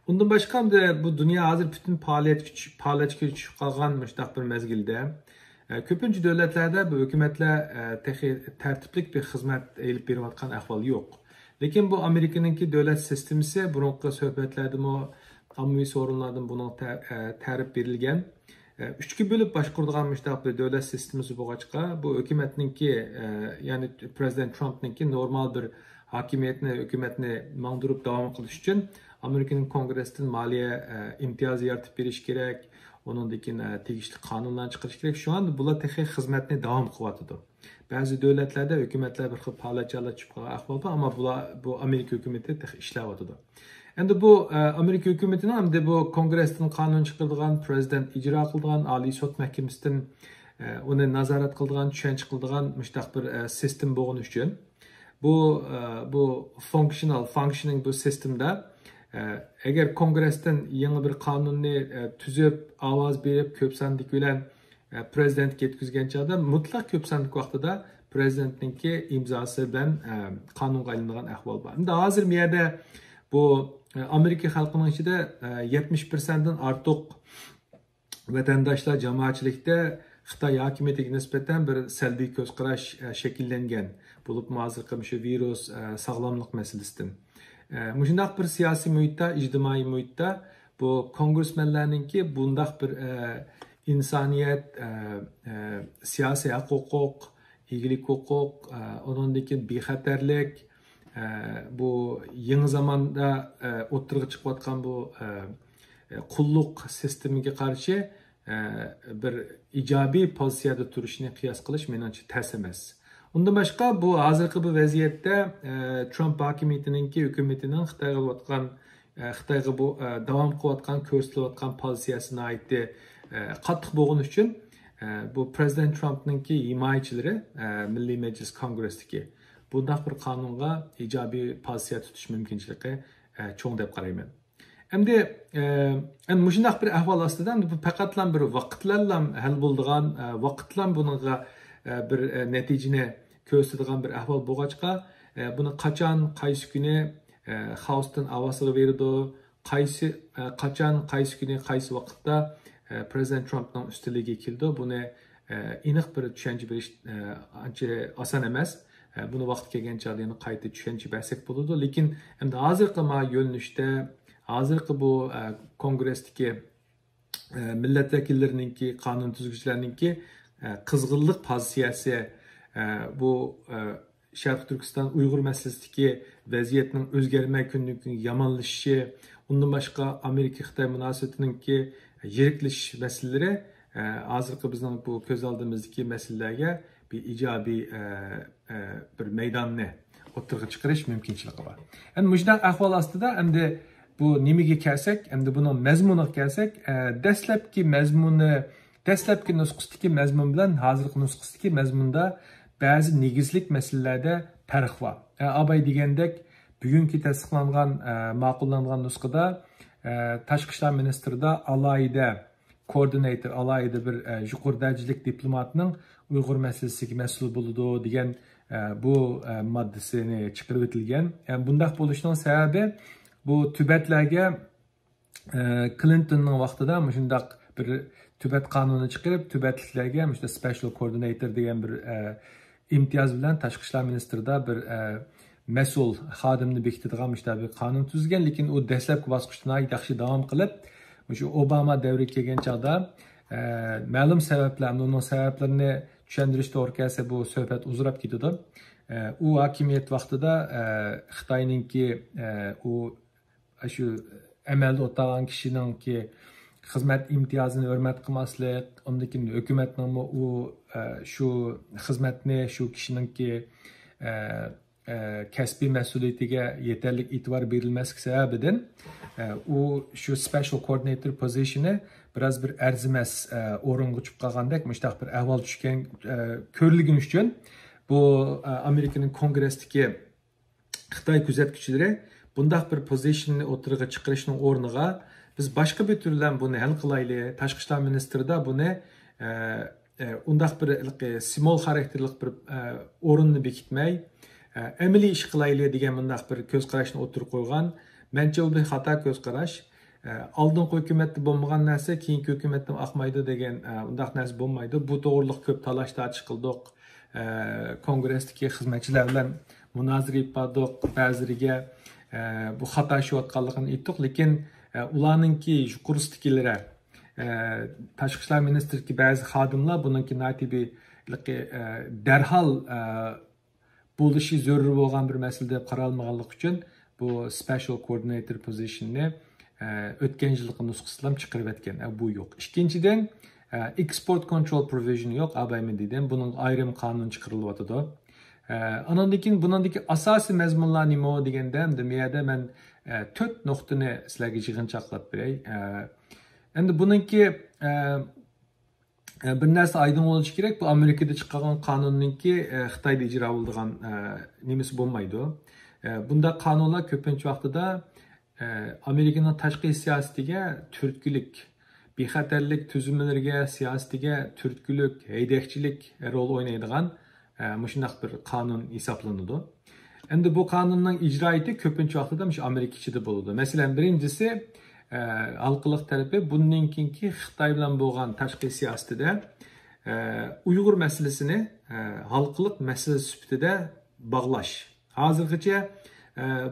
ئۇندىن باشقا، ئەمدى بۇ دۇنيا ھازىر پۈتۈن پائالىيەتكە چۈش-، پائالىيەتكە چۈشۈپ قالغان مۇشۇنداق بىر مەزگىلدە، ئە، كۆپىنچە دۆلەتلەردە بۇ ھۆكۈمەتلەر، ئە، تېخى تەرتىپلىك بىر خىزمەت ئېلىپ بېرىۋاتقان ئەھۋال يوق. لېكىن بۇ ئامېرىكىنىڭكى دۆلەت سىستېمىسى، بۇرۇنقى سۆھبەتلەردىمۇ، ئاممىۋى سورۇنلاردىمۇ بۇنىڭ تە-، ئە، تەرىپ بېرىلگەن. ئە، ئۈچكە بۆلۈپ باشقۇرىدىغان مۇشۇنداق بىر دۆلەت سىستېمىسى بولغاچقا، بۇ ھۆكۈمەتنىڭكى، ئە، يەنى پرېزىدېنت ترامپنىڭكى نورمال بىر ھاكىمىيەتنى، ھۆكۈمەتنى ماڭدۇرۇپ داۋام قىلىش ئۈچۈن ئامېرىكىنىڭ كونگرېستىن مالىيە، ئە، ئىمتىيازى يارىتىپ بېرىش كېرەك، ئۇنىڭدىن كېيىن، ئە، تېگىشلىك قانۇنلارنى چىقىرىش كېرەك. شۇڭا بۇلار تېخى خىزمەتنى داۋام قىلىۋاتىدۇ. بەزى دۆلەتلەردە ھۆكۈمەتلەر بىر خىل پالەچ ھالەتكە چۈشۈپ قالغان ئەھۋال بار، ئەمما بۇلار، بۇ ئامېرىكا ھۆكۈمىتى تېخى ئىشلەۋاتىدۇ. ئەمدى بۇ، ئە، ئامېرىكا ھۆكۈمىتىنىڭ ئەمدى بۇ كونگرېستىن قانۇن چىقىرىدىغان، پرېزىدېنت ئىجرا قىلىدىغان، ئالىي سوت مەھكىمىسىدىن، ئە، ئۇنى نازارەت قىلىدىغان، چۈشەنچە قىلىدىغان مۇشۇنداق بىر، ئە، سىستېما بولغىنى ئۈچۈن، بۇ، ئە، بۇ فۇنكشنال، فانكشنىڭ بۇ سىستېمىدا، ئە، ئەگەر كونگرېستىن يېڭى بىر قانۇننى، ئە، تۈزۈپ، ئاۋاز بېرىپ، كۆپ ساندىكى بىلەن ئە، پرېزىدېنتكە يەتكۈزگەن چاغدا مۇتلەق كۆپ ساندىكى ۋاقتىدا پرېزىدېنتنىڭكى ئىمزاسى بىلەن، ئە، قانۇنغا ئايلىنىدىغان ئەھۋال بار. ئەمدى ھازىر بۇ يەردە بۇ، ئە، ئامېرىكا خەلقىنىڭ ئىچىدە، ئە، يەتمىش پىرسەنتتىن ئارتۇق ۋەتەنداشلار جامائەتچىلىكتە خىتاي ھاكىمىيىتىگە نىسبەتەن بىر سەلبىي كۆز قاراش، ئە، شەكىللەنگەن. بولۇپمۇ ھازىرقى مۇشۇ ۋىرۇس، ئە، ساغلاملىق مەسىلىسىدىن. ئە، مۇشۇنداق بىر سىياسىي مۇھىتتا، ئىجتىمائىي مۇھىتتا بۇ كونگرېسمېنلەرنىڭكى بۇنداق بىر، ئە، ئىنسانىيەت، ئە، ئە، سىياسىي ھەق ھوقۇق، ئىگىلىك ھوقۇق، ئە، ئۇنىڭدىن كېيىن بىخەتەرلىك، ئە، بۇ يېڭى زاماندا، ئە، ئوتتۇرىغا چىقىۋاتقان بۇ، ئە، ئە، قۇللۇق سىستېمىگە قارشى، ئە، بىر ئىجابىي پوزىتسىيەدە تۇرۇشىنى قىياس قىلىش مېنىڭچە تەس ئەمەس. ئۇندىن باشقا، بۇ ھازىرقى بۇ ۋەزىيەتتە، ئە، ترامپ ھاكىمىيىتىنىڭكى، ھۆكۈمىتىنىڭ خىتايغا بولۇۋاتقان، ئە، خىتايغا بۇ، ئە، داۋام قىلىۋاتقان، كۆرسىتىۋاتقان پوزىتسىيەسى ناھايىتى، ئە، قاتتىق بولغىنى ئۈچۈن، ئە، بۇ پرېزىدېنت ترامپنىڭكى ھىمايىچىلىرى، ئە، مىللىي مەجلىس كونگرېسىدىكى بۇنداق بىر قانۇنغا ئىجابىي پوزىتسىيە تۇتۇش مۇمكىنچىلىكى، ئە، چوڭ دەپ قارايمەن. ئەمدى، ئە، ئەمدى مۇشۇنداق بىر ئەھۋال ئاستىدا، ئەمدى بۇ پەقەتلا بىر ۋاقىت بىلەنلا ھەل بولىدىغان، ئە، ۋاقىت بىلەن بۇنىڭغا، ئە، بىر، ئە، نەتىجىنى كۆرسىتىدىغان بىر ئەھۋال بولغاچقا، ئە، بۇنى قاچان، قايسى كۈنى، ئە، خاۋستىن ئاۋاستىغا بېرىدۇ، قايسى، ئە، قاچان، قايسى كۈنى، قايسى ۋاقىتتا، ئە، پرېزىدېنت ترامپنىڭ ئۈستىلىگە كېلىدۇ، بۇنى، ئە، ئېنىق بىر چۈشەنچە بېرىش، ئە، ئانچە ئاسان ئەمەس. ئە، بۇنى ۋاقتى كەلگەن چاغدا يەنە قايتا چۈشەنچە بەرسەك بولىدۇ. لېكىن ئەمدى ھازىرقى ما يۆنىلىشتە، ھازىرقى بۇ، ئە، كونگرېستىكى، ئە، مىللەت ۋەكىللىرىنىڭكى، قانۇن تۈزگۈچىلەرنىڭكى، ئە، قىزغىنلىق پوزىتسىيەسى، ئە، بۇ، ئە، شەرقىي تۈركىستان ئۇيغۇر مەسىلىسىدىكى ۋەزىيەتنىڭ ئۆزگەرمەي كۈندىن كۈنگە يامانلىشىشى، ئۇندىن باشقا ئامېرىكا خىتاي مۇناسىۋىتىنىڭكى يىرىكلىشىش مەسىلىلىرى، ئە، ھازىرقى بىزنىڭ بۇ كۆز ئالدىمىزدىكى مەسىلىلەرگە بىر ئىجابىي، ئە، ئە، بىر مەيداننى ئوتتۇرىغا چىقىرىش مۇمكىنچىلىكى بار. ئەمدى مۇشۇنداق ئەھۋال ئاستىدا ئەمدى بۇ نېمىگە كەلسەك، ئەمدى بۇنىڭ مەزمۇنىغا كەلسەك، ئە، دەسلەپكى مەزمۇنى، دەسلەپكى نۇسخىسىدىكى مەزمۇن بىلەن ھازىرقى نۇسخىسىدىكى مەزمۇندا بەزى نېگىزلىك مەسىلىلەردە پەرق بار. ئە، ئاباي دېگەندەك، بۈگۈنكى تەستىقلانغان، ئە، ماقۇللانغان نۇسخىدا، ئە، تاشقى ئىشلار مىنىستىرىدا ئالاھىدە كوئوردىناتور، ئالاھىدە بىر، ئە، يۇقىرى دەرىجىلىك دىپلوماتنىڭ ئۇيغۇر مەسىلىسىگە مەسئۇل بولىدۇ دېگەن، ئە، بۇ، ئە، ماددىسىنى چىقىرىۋېتىلگەن. ئە، بۇنداق بولۇشنىڭ سەۋەبى، بۇ تۈبەتلەرگە، ئە، كلىنتوننىڭ ۋاقتىدا مۇشۇنداق بىر تۈبەت قانۇنى چىقىرىپ، تۈبەتلىكلەرگە مۇشۇنداق سپېشال كوئوردىناتور دېگەن بىر، ئە، ئىمتىياز بىلەن تاشقى ئىشلار مىنىستىرىدا بىر، ئە، مەسئۇل خادىمنى بېكىتىدىغان مۇشۇنداق بىر قانۇن تۈزگەن، لېكىن ئۇ دەسلەپكى باسقۇچتا ناھايىتى ياخشى داۋام قىلىپ، مۇشۇ ئوباما دەۋرىگە كەلگەن چاغدا، ئە، مەلۇم سەۋەبلەر، ئۇنىڭ سەۋەبلىرىنى چۈشەندۈرۈش توغرا كەلسە، بۇ سۆھبەت ئۇزىراپ كېتىدۇ. ئە، ئۇ ھاكىمىيەت ۋاقتىدا، ئە، خىتاينىڭكى، ئە، ئۇ، شۇ ئەمەلدە ئولتۇرغان كىشىنىڭكى خىزمەت ئىمتىيازىنى ھۆرمەت قىلماسلىق، ئۇندىن كېيىن ھۆكۈمەتنىڭمۇ ئۇ، ئە، شۇ خىزمەتنى شۇ كىشىنىڭكى، ئە، ئە، كەسپىي مەسئۇلىيىتىگە يېتەرلىك ئېتىبار بېرىلمەسلىكى سەۋەبىدىن، ئۇ شۇ سپېشال كوئوردىنېيتور پوزىشنى بىراز بىر ئەرزىمەس ئورۇنغا چۈشۈپ قالغاندەك مۇشۇنداق بىر ئەھۋال چۈشكەن كۆرۈلگىنى ئۈچۈن بۇ ئامېرىكىنىڭ كونگرېسىدىكى خىتاي كۆزەتكۈچىلىرى بۇنداق بىر پوزىشننى ئوتتۇرىغا چىقىرىشنىڭ ئورنىغا بىز باشقا بىر تۈر بىلەن بۇنى ھەل قىلايلى، تاشقى ئىشلار مىنىستىرىدا بۇنى ئۇنداق بىر سىمۋول خاراكتېرلىق بىر ئورۇننى بېكىتمەي، ئەمەلىي ئىش قىلايلى دېگەن مۇنداق بىر كۆز قاراشنى ئوتتۇرىغا قويغان. مەنچە بۇ بىر خاتا كۆز قاراش. ئالدىنقى ھۆكۈمەتتە بولمىغان نەرسە كېيىنكى ھۆكۈمەتتىن ئاقمايدۇ دېگەن ئۇنداق نەرسە بولمايدۇ. بۇ توغرىلىق كۆپ تالاش تارتىش قىلدۇق. كونگرېستىكى خىزمەتچىلەر بىلەن مۇنازىرە ئېلىپ باردۇق. بەزىلىرىگە بۇ خاتا ئىشلەۋاتقانلىقىنى ئېيتتۇق، لېكىن ئۇلارنىڭكى يۇقىرىسىدىكىلىرى، تاشقى ئىشلار مىنىستىرىدىكى بەزى خادىملار بۇنىڭكى ناھايىتى بىر دەرھال بولۇشى زۆرۈر بولغان بىر مەسىلە دەپ قارالمىغانلىقى ئۈچۈن بۇ سپېشال كوئوردىنېيتور پوزىشننى ئۆتكەن يىلقى نۇسخىسىدىلا چىقىرىۋەتكەن. بۇ يوق. ئىككىنچىدىن، ئېكسپورت كونترول پروۋىژن يوق، ئابايمەن دېدىم. بۇنىڭ ئايرىم قانۇن چىقىرىلىۋاتىدۇ. ئاناندىن كېيىن بۇنىڭدىكى ئاساسىي مەزمۇنلار نېمە دېگەندە، ئەمدى بۇ يەردە مەن تۆت نۇقتىنى سىلەرگە يىغىنچاقلاپ بېرەي. ئەمدى بۇنىڭكى بىر نەرسە ئايدىڭ بولۇشى كېرەك، بۇ ئامېرىكىدا چىقارغان قانۇننىڭكى خىتايدا ئىجرا بولىدىغان نېمىسى بولمايدۇ. بۇنداق قانۇنلار كۆپىنچە ۋاقتىدا ئامېرىكىنىڭ تاشقى سىياسىتىگە تۈرتكىلىك، بىخەتەرلىك تۈزۈملىرىگە، سىياسىتىگە تۈرتكىلىك، ھەيدەكچىلىك رول ئوينايدىغان مۇشۇنداق بىر قانۇن ھېسابلىنىدۇ. ئەمدى بۇ قانۇننىڭ ئىجرائىيىتى كۆپىنچە ۋاقتىدا مۇشۇ ئامېرىكا ئىچىدە بولىدۇ. مەسىلەن، بىرىنچىسى، ھالقىلىق تەرىپى بۇندىن كېيىنكى خىتاي بىلەن بولغان تاشقى سىياسىتىدە ئۇيغۇر مەسىلىسىنى ھالقىلىق مەسىلە سۈپىتىدە باغلاش. ھازىرغىچە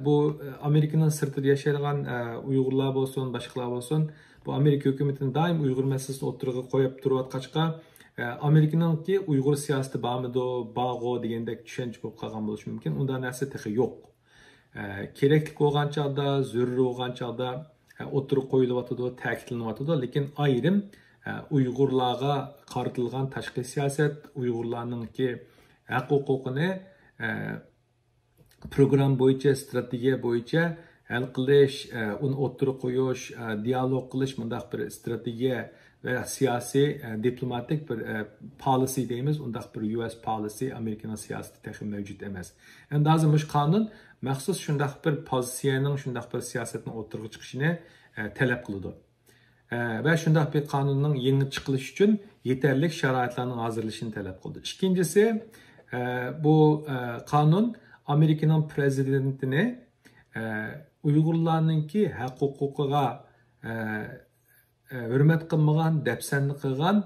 بۇ ئامېرىكىنىڭ سىرتىدا ياشايدىغان ئۇيغۇرلار بولسۇن، باشقىلار بولسۇن، بۇ ئامېرىكا ھۆكۈمىتىنى دائىم ئۇيغۇر مەسىلىسىنى ئوتتۇرىغا قويۇپ تۇرۇۋاتقاچقا، ئامېرىكىنىڭكى ئۇيغۇر سىياسىتى بارمىدۇ، بارغۇ دېگەندەك چۈشەنچە بولۇپ قالغان بولۇشى مۇمكىن. ئۇنداق نەرسە تېخى يوق. كېرەكلىك بولغان چاغدا، زۆرۈر بولغان چاغدا ئوتتۇرىغا قويۇلۇۋاتىدۇ، تەكىتلىنىۋاتىدۇ، لېكىن ئايرىم ئۇيغۇرلارغا قارىتىلغان تاشقى سىياسەت، ئۇيغۇرلارنىڭكى ھەق ھوقۇقىنى پروگرامما بويىچە، ستراتېگىيە بويىچە ھەل قىلىش، ئۇنى ئوتتۇرىغا قويۇش، دىئالوگ قىلىش، مۇنداق بىر ستراتېگىيە ۋە سىياسىي، دىپلوماتىك بىر پالىسى دەيمىز، ئۇنداق بىر يۇ ئېس پالىسى ئامېرىكىنىڭ سىياسىتى تېخى مەۋجۇت ئەمەس. ئەمدى ھازىر مۇشۇ قانۇن مەخسۇس شۇنداق بىر پوزىتسىيەنىڭ، شۇنداق بىر سىياسەتنىڭ ئوتتۇرىغا چىقىشىنى تەلەپ قىلىدۇ. ۋە شۇنداق بىر قانۇننىڭ يېڭى چىقىرىلىشى ئۈچۈن يېتەرلىك شارائىتلارنىڭ ھازىرلىشىنى تەلەپ قىلدى. ئىككىنچىسى، بۇ قانۇن ئامېرىكىنىڭ پرېزىدېنتىنى ئۇيغۇرلارنىڭكى ھەق ھوقۇقىغا ھۆرمەت قىلمىغان، دەپسەندە قىلغان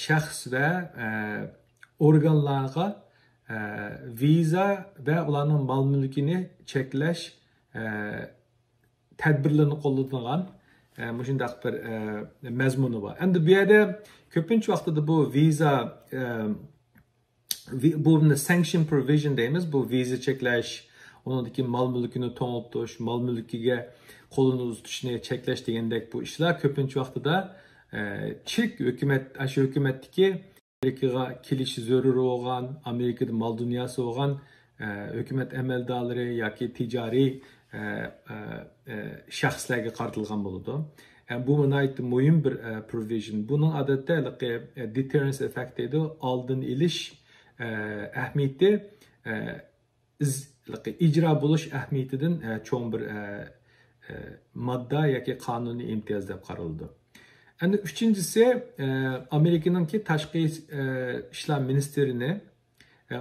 شەخس ۋە ئورگانلارغا ۋىزا ۋە ئۇلارنىڭ مال مۈلكىنى چەكلەش تەدبىرلىرىنى قوللىنىدىغان مۇشۇنداق بىر مەزمۇنى بار. ئەمدى بۇ يەردە كۆپىنچە ۋاقتىدا بۇ ۋىزا، بۇ sanction provision دەيمىز، بۇ ۋىزا چەكلەش، ئۇنىڭدىكى مال مۈلكىنى توڭلىتىش، مال مۈلكىگە قولىنى ئۇزىتىشنى چەكلەش دېگەندەك بۇ ئىشلار كۆپىنچە ۋاقتىدا چېك ھۆكۈمەت، ئاشۇ ھۆكۈمەتتىكى ئامېرىكىغا كېلىشى زۆرۈر بولغان، ئامېرىكىدا مال دۇنياسى بولغان ھۆكۈمەت ئەمەلدارلىرى ياكى تىجارىي شەخسلەرگە قارىتىلغان بولىدۇ. بۇ ناھايىتى مۇھىم بىر provision. بۇنىڭ ئادەتتە ھېلىقى deterrence effect دەيدۇ، ئالدىنى ئېلىش ئەھمىيىتى ئىجرا بولۇش ئەھمىيىتىدىن چوڭ بىر ماددا ياكى قانۇنىي ئىمتىياز دەپ قارىلىدۇ. ئەمدى ئۈچىنچىسى، ئامېرىكىنىڭكى تاشقى ئىشلار مىنىستىرىنى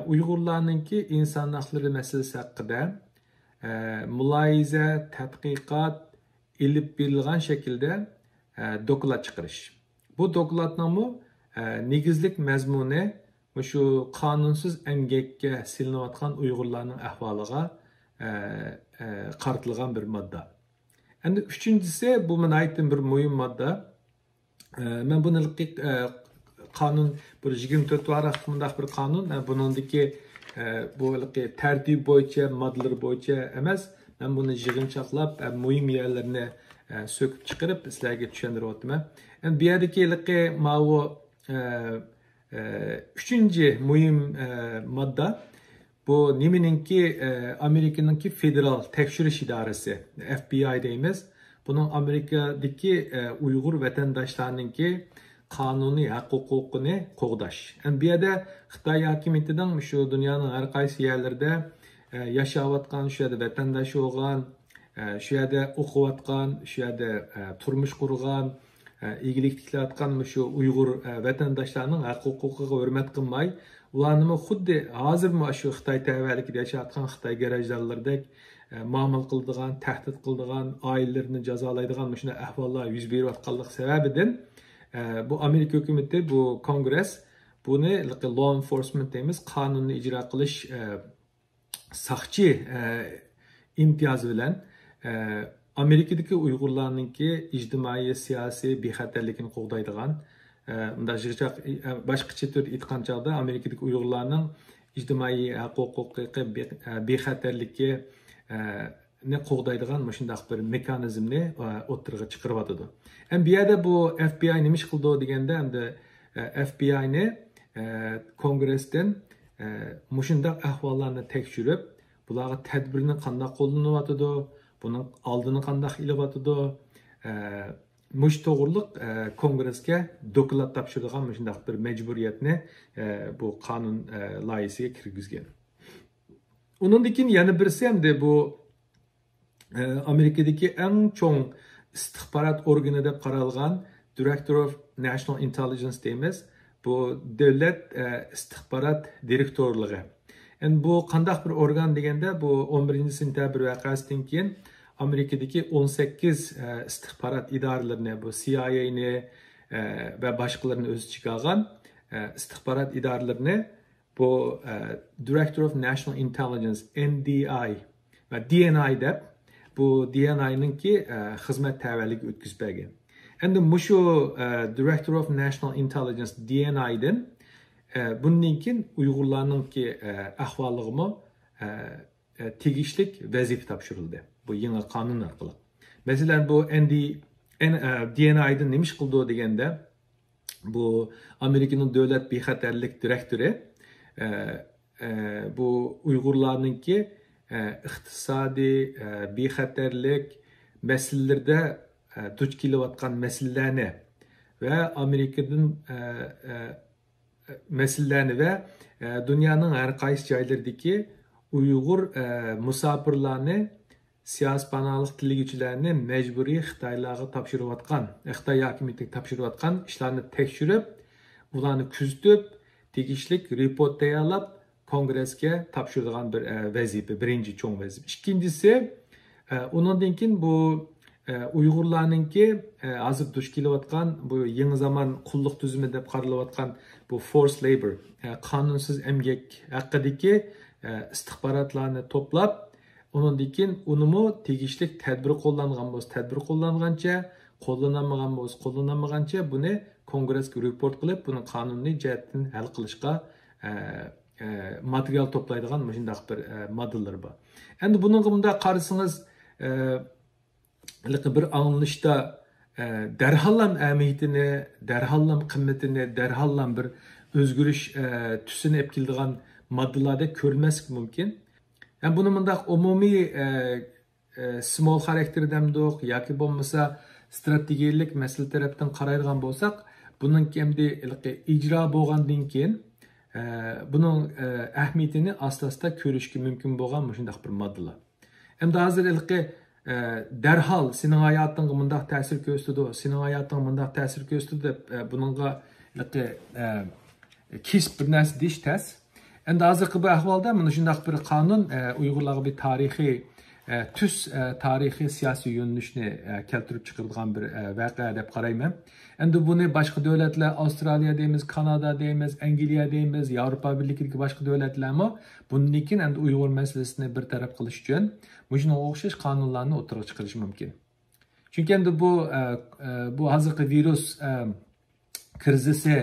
ئۇيغۇرلارنىڭكى ئىنسان ھەقلىرى مەسىلىسى ھەققىدە مۇلاھىزە، تەتقىقات ئېلىپ بېرىلغان شەكىلدە دوكلات چىقىرىش. بۇ دوكلاتنىڭمۇ نېگىزلىك مەزمۇنى مۇشۇ قانۇنسىز ئەمگەككە سېلىنىۋاتقان ئۇيغۇرلارنىڭ ئەھۋالىغا قارىتىلغان بىر ماددا. ئەمدى ئۈچىنچىسى، بۇ ناھايىتى بىر مۇھىم ماددا. مەن بۇنى قانۇن، بىر يىگىرمە تۆت ۋاراقلىق مۇنداق بىر قانۇن. بۇنىڭدىكى بۇ تەرتىپ بويىچە، ماددىلىرى بويىچە ئەمەس. مەن بۇنى يىغىنچاقلاپ، مۇھىم يەرلىرىنى سۆكۈپ چىقىرىپ سىلەرگە چۈشەندۈرۈۋاتىمەن. ئەمدى بۇ يەردىكى ماۋۇ ئۈچىنچى مۇھىم ماددا، بۇ نېمىنىڭكى، ئە، ئامېرىكىنىڭكى فېدېرال تەكشۈرۈش ئىدارىسى، ئەف بى ئاي دەيمىز. بۇنىڭ ئامېرىكادىكى، ئە، ئۇيغۇر ۋەتەنداشلارنىڭكى قانۇنىي ھەق ھوقۇقىنى قوغداش. ئەمدى بۇ يەردە خىتاي ھاكىمىيىتىنىڭ شۇ دۇنيانىڭ ھەر قايسى يەرلىرىدە، ئە، ياشاۋاتقان، شۇ يەردە ۋەتەنداش بولغان، ئە، شۇ يەردە ئوقۇۋاتقان، شۇ يەردە، ئە، تۇرمۇش قۇرغان، ئە، ئىگىلىك تىكلەۋاتقان مۇشۇ ئۇيغۇر، ئە، ۋەتەنداشلارنىڭ ھەق ھوقۇقىغا ھۆرمەت قىلماي، ئۇلارنىمۇ خۇددى ھازىرمۇ شۇ خىتاي تەۋەلىكىدە ياشاۋاتقان خىتاي گەرەجدارلىرىدەك، ئە، مۇئامىلە قىلىدىغان، تەھدىت قىلىدىغان، ئائىلىلىرىنى جازالايدىغان مۇشۇنداق ئەھۋاللار يۈز بېرىۋاتقانلىقى سەۋەبىدىن، ئە، بۇ ئامېرىكا ھۆكۈمىتى، بۇ كونگرېس بۇنى law enforcement دەيمىز، قانۇننى ئىجرا قىلىش، ئە، ساقچى، ئە، ئىمتىيازى بىلەن، ئە، ئامېرىكىدىكى ئۇيغۇرلارنىڭكى ئىجتىمائىي، سىياسىي بىخەتەرلىكىنى قوغدايدىغان، ئە، مۇنداق يىغىچاق، ئە، باشقىچە تۈردە ئېيتقان چاغدا، ئامېرىكىدىكى ئۇيغۇرلارنىڭ ئىجتىمائىي ھەق ھوقۇقى، بى-، ئە، بىخەتەرلىكى، ئە، نى قوغدايدىغان مۇشۇنداق بىر مېخانىزمنى، ئە، ئوتتۇرىغا چىقىرىۋاتىدۇ. ئەمدى بۇ يەردە بۇ ئەف بى ئاي نېمە ئىش قىلىدۇ دېگەندە، ئەمدى، ئە، ئەف بى ئاينى، ئە، كونگرېستىن، ئە، مۇشۇنداق ئەھۋاللارنى تەكشۈرۈپ، بۇلارغا تەدبىرنى قانداق قوللىنىۋاتىدۇ، بۇنىڭ ئالدىنى قانداق ئېلىۋاتىدۇ، ئە، مۇشۇ توغرىلىق، ئە، كونگرېسكە دوكلات تاپشۇرىدىغان مۇشۇنداق بىر مەجبۇرىيەتنى، ئە، بۇ قانۇن، ئە، لايىھىسىگە كىرگۈزگەن. ئۇنىڭدىن كېيىن يەنە بىرسى ئەمدى بۇ، ئە، ئامېرىكىدىكى ئەڭ چوڭ ئىستىخبارات ئورگىنى دەپ قارالغان Director of National Intelligence دەيمىز. بۇ دۆلەت، ئە، ئىستىخبارات دىرېكتورلۇقى. ئەمدى بۇ قانداق بىر ئورگان دېگەندە، بۇ ئون بىرىنچى سېنتەبىر ۋەقەسىدىن كېيىن ئامېرىكىدىكى ئون سەككىز، ئە، ئىستىخبارات ئىدارىلىرىنى، بۇ سى ئاي ئەينى، ئە، ۋە باشقىلىرىنى ئۆز ئىچىگە ئالغان، ئە، ئىستىخبارات ئىدارىلىرىنى بۇ، ئە، Director of National Intelligence، ئېن دى ئاي ۋە دى ئېن ئاي دەپ، بۇ دى ئېن ئاينىڭكى، ئە، خىزمەت تەۋەلىكى ئۆتكۈزۈپ بەرگەن. ئەمدى مۇشۇ، ئە، Director of National Intelligence، دى ئېن ئايدىن، ئە، بۇندىن كېيىن ئۇيغۇرلارنىڭكى، ئە، ئەھۋالىغىمۇ، ئە، ئە، تېگىشلىك ۋەزىپە تاپشۇرۇلدى بۇ يېڭى قانۇن ئارقىلىق. مەسىلەن، بۇ ئېن دى، ئېن-، ئە، دى ئېن ئايدىن نېمە ئىش قىلىدۇ دېگەندە، بۇ ئامېرىكىنىڭ دۆلەت بىخەتەرلىك دىرېكتورى، ئە، ئە، بۇ ئۇيغۇرلارنىڭكى، ئە، ئىقتىسادىي، ئە، بىخەتەرلىك مەسىلىلىرىدە، ئە، دۇچ كېلىۋاتقان مەسىلىلەرنى ۋە ئامېرىكىدىن، ئە، ئە، مەسىلىلەرنى ۋە، ئە، دۇنيانىڭ ھەر قايسى جايلىرىدىكى ئۇيغۇر، ئە، مۇساپىرلارنى، سىياسىي پاناھلىق تىلىگۈچىلەرنى مەجبۇرىي خىتايلارغا تاپشۇرۇۋاتقان، خىتاي ھاكىمىيىتىگە تاپشۇرۇۋاتقان ئىشلارنى تەكشۈرۈپ، ئۇلارنى كۆزىتىپ، تېگىشلىك رېپورت تەييارلاپ، كونگرېسكە تاپشۇرىدىغان بىر، ئە، ۋەزىپە، بىرىنچى چوڭ ۋەزىپە. ئىككىنچىسى، ئە، ئۇنىڭدىن كېيىن بۇ، ئە، ئۇيغۇرلارنىڭكى، ئە، ھازىر دۇچ كېلىۋاتقان بۇ يېڭى زامان قۇللۇق تۈزۈمى دەپ قارىلىۋاتقان بۇ forced labour، ئە، قانۇنسىز ئەمگەك ھەققىدىكى، ئە، ئىستىخباراتلارنى توپلاپ، ئۇنىڭدىن كېيىن ئۇنىمۇ تېگىشلىك تەدبىر قوللانغان بولسا تەدبىر قوللانغانچە، قوللىنالمىغان بولسا قوللىنالمىغانچە بۇنى كونگرېسكە رېپورت قىلىپ، بۇنى قانۇنىي جەھەتتىن ھەل قىلىشقا، ئە، ئە، ماتېرىيال توپلايدىغان مۇشۇنداق بىر، ئە، ماددىلىرى بار. ئەمدى بۇنىڭغا مۇنداق قارىسىڭىز، ئە، ھېلىقى بىر ئاڭلىنىشتا، ئە، دەرھاللام ئەھمىيىتىنى، دەرھاللام قىممىتىنى، دەرھاللام بىر ئۆزگىرىش، ئە، تۈسىنى ئېلىپ كېلىدىغان ماددىلاردەك كۆرۈنمەسلىكى مۇمكىن. ھەم بۇنى مۇنداق ئومۇمىي، ئە، ئە، سمول خاراكتېر دەمدۇق ياكى بولمىسا ستراتېگىيەلىك مەسىلە تەرەپتىن قارايدىغان بولساق، بۇنىڭكى ئەمدى ھېلىقى ئىجرا بولغاندىن كېيىن، ئە، بۇنىڭ، ئە، ئەھمىيىتىنى ئاستا-ئاستا كۆرۈشكە مۇمكىن بولغان مۇشۇنداق بىر ماددىلار. ئەمدى ھازىر ھېلىقى، ئە، دەرھال سېنىڭ ھاياتىڭغا مۇنداق تەسىر كۆرسىتىدۇ، سېنىڭ ھاياتىڭغا مۇنداق تەسىر كۆرسىتىدۇ دەپ، ئە، بۇنىڭغا ھېلىقى، ئە، كېسىپ بىر نەرسە دېيىش تەس. ئەمدى ھازىرقى بۇ ئەھۋالدا مانا شۇنداق بىر قانۇن، ئە، ئۇيغۇرلارغا بىر تارىخىي، ئە، تۈس، ئە، تارىخىي سىياسىي يۆنىلىشنى، ئە، كەلتۈرۈپ چىقىرىدىغان بىر، ئە، ۋەقە دەپ قارايمەن. ئەمدى بۇنى باشقا دۆلەتلەر، ئاۋسترالىيە دەيمىز، كانادا دەيمىز، ئەنگلىيە دەيمىز، ياۋروپا بىرلىكىدىكى باشقا دۆلەتلەرمۇ بۇندىن كېيىن ئەمدى ئۇيغۇر مەسىلىسىنى بىر تەرەپ قىلىش ئۈچۈن مۇشۇنىڭغا ئوخشاش قانۇنلارنى ئوتتۇرىغا چىقىرىشى مۇمكىن. چۈنكى ئەمدى بۇ، ئە، ئە، بۇ ھازىرقى ۋىرۇس، ئە، كىرىزىسى،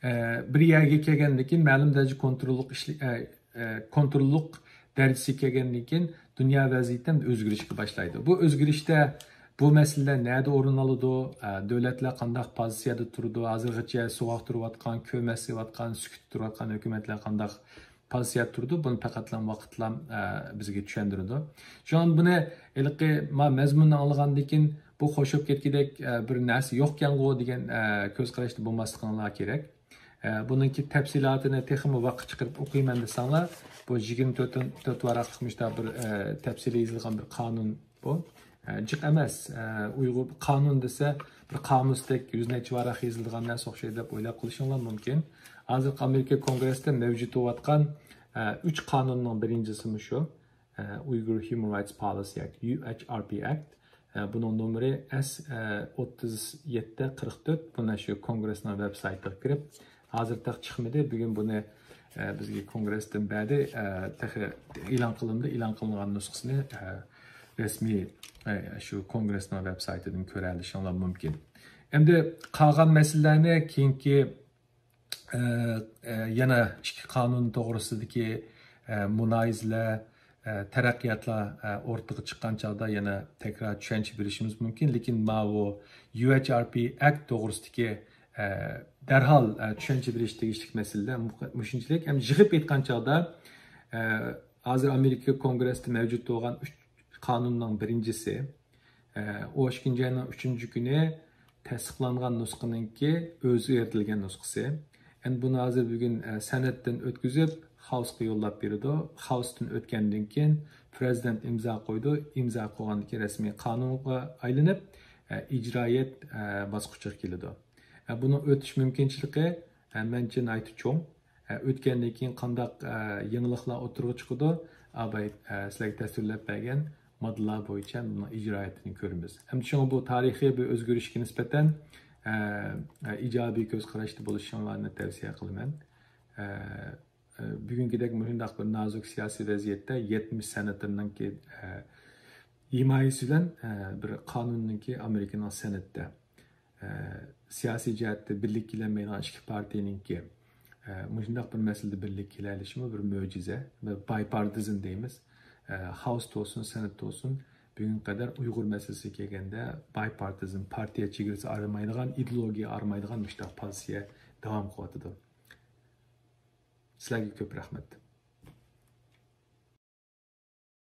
ئە، بىر يەرگە كەلگەندىن كېيىن، مەلۇم دەرىجە كونتروللۇق ئىشلى-، ئە، ئە، كونتروللۇق دەرىجىسىگە كەلگەندىن كېيىن، دۇنيا ۋەزىيىتى ھەم ئۆزگىرىشكە باشلايدۇ. بۇ ئۆزگىرىشتە بۇ مەسىلىلەر نەدە ئورۇن ئالىدۇ؟ ئە، دۆلەتلەر قانداق پوزىتسىيەدە تۇرىدۇ؟ ھازىرغىچە سوغۇق تۇرۇۋاتقان، كۆمەسلەۋاتقان، سۈكۈتتە تۇرۇۋاتقان ھۆكۈمەتلەر قانداق پازىتسىيە تۇرىدۇ. بۇنى پەقەتلا ۋاقىتلا، ئە، بىزگە چۈشەندۈرىدۇ. شۇڭا بۇنى ھېلىقى ما مەزمۇننى ئاڭلىغاندىن كېيىن بۇ خوش بولۇپ كەتكۈدەك، ئە، بىر نەرسە يوقكەنغۇ دېگەن، ئە، كۆز قاراشتا بولماسلىقىڭلار كېرەك. ئە، بۇنىڭكى تەپسىلاتىنى تېخىمۇ ۋاقىت چىقىرىپ ئوقۇيمەن دېسەڭلار، بۇ يىگىرمە تۆت، تۆت ۋاراقلىق مۇشۇنداق بىر، ئە، تەپسىلىي يېزىلغان بىر قانۇن بۇ. ئە، جىق ئەمەس. ئە، ئۇيغۇر قانۇن دېسە، بىر قامۇستەك يۈز نەچچە ۋاراق يېزىلىدىغان نەرسە ئوخشايدۇ دەپ ئويلاپ قېلىشىڭلار مۇمكىن. ھازىرقى ئامېرىكا كونگرېسىدا مەۋجۇت بولۇۋاتقان، ئە، ئۈچ قانۇننىڭ بىرىنچىسى مۇشۇ. ئە، Uyghur Human Rights Policy Act، يۇ ئېچ ئار پى ئەكت. ئە، بۇنىڭ نومۇرى ئەس، ئە، ئوتتۇز يەتتە قىرىق تۆت. بۇنى شۇ كونگرېسنىڭ ۋېب سايتىغا كىرىپ، ھازىر تېخى چىقمىدى. بۈگۈن بۇنى، ئە، بىزگە كونگرېستىن بەردى. ئە، تېخى ئېلان قىلىندى. ئېلان قىلىنغان نۇسخىسىنى، ئە، رەسمىي، ئە، شۇ كونگرېسنىڭ ۋېب سايتىدىن كۆرەلىشىڭلار مۇمكىن. ئەمدى قالغان مەسىلىلەرنى كېيىنكى، ئە، ئە، يەنە ئىككى قانۇن توغرىسىدىكى، ئە، مۇنازىرىلەر، ئە، تەرەققىياتلار، ئە، ئوتتۇرىغا چىققان چاغدا يەنە تەكرار چۈشەنچە بېرىشىمىز مۇمكىن. لېكىن ماۋۇ يۇ ئېچ ئار پى ئەكت توغرىسىدىكى، ئە، دەرھال، ئە، چۈشەنچە بېرىش تېگىشلىك مەسىلىلەر مۇ-، مۇشۇنچىلىك. ھەم يىغىپ ئېيتقان چاغدا، ئە، ھازىر ئامېرىكا كونگرېسىدا مەۋجۇت بولغان ئۈچ قانۇننىڭ بىرىنچىسى، ئە، ئون ئىككىنچى ئاينىڭ ئۈچىنچى كۈنى تەستىقلانغان نۇسخىنىڭكى ئۆزگەرتىلگەن نۇسخىسى. ئەمدى بۇنى ھازىر بۈگۈن، ئە، سېناتتىن ئۆتكۈزۈپ، خاۋسقا يوللاپ بېرىدۇ. خاۋستىن ئۆتكەندىن كېيىن پرېزىدېنت ئىمزا قويىدۇ. ئىمزا قويغاندىن كېيىن رەسمىي قانۇنغا ئايلىنىپ، ئە، ئىجرائىيەت، ئە، باسقۇچىغا كېلىدۇ. ئە، بۇنىڭ ئۆتۈش مۇمكىنچىلىكى، ئە، مەنچە ناھايىتى چوڭ. ئە، ئۆتكەندىن كېيىن قانداق، ئە، يېڭىلىقلار ئوتتۇرىغا چىقىدۇ؟ ئاباي، ئە، سىلەرگە تەسۋىرلەپ بەرگەن ماددىلار بويىچە بۇنىڭ ئىجرائىيىتىنى كۆرىمىز. ھەم شۇڭا بۇ تارىخىي بىر ئۆزگىرىشكە نىسبەتەن، ئە، ئە، ئىجابىي كۆز قاراشتا بولۇشۇڭلارنى تەۋسىيە قىلىمەن. ئە، ئە، بۈگۈنكىدەك مۇشۇنداق بىر نازۇك سىياسىي ۋەزىيەتتە يەتمىش سېناتورنىڭكى، ئە، ھىمايىسى بىلەن، ئە، بىر قانۇننىڭكى ئامېرىكىنىڭ سېناتتا، ئە، سىياسىي جەھەتتە بىرلىككە كېلەلمەيدىغان ئىككى پارتىيىنىڭكى، ئە، مۇشۇنداق بىر مەسىلىدە بىرلىككە كېلەلىشىمۇ بىر مۆجىزە. بىر بايپارتىزم دەيمىز. ئە، خاۋس بولسۇن، سېنات بولسۇن، بۈگۈنگە قەدەر ئۇيغۇر مەسىلىسىگە كەلگەندە بايپارتىزم، پارتىيە چېگرىسى ئايرىمايدىغان، ئىدېئولوگىيە ئايرىمايدىغان مۇشۇنداق پوزىتسىيە داۋام قىلىۋاتىدۇ. سىلەرگە كۆپ رەھمەت.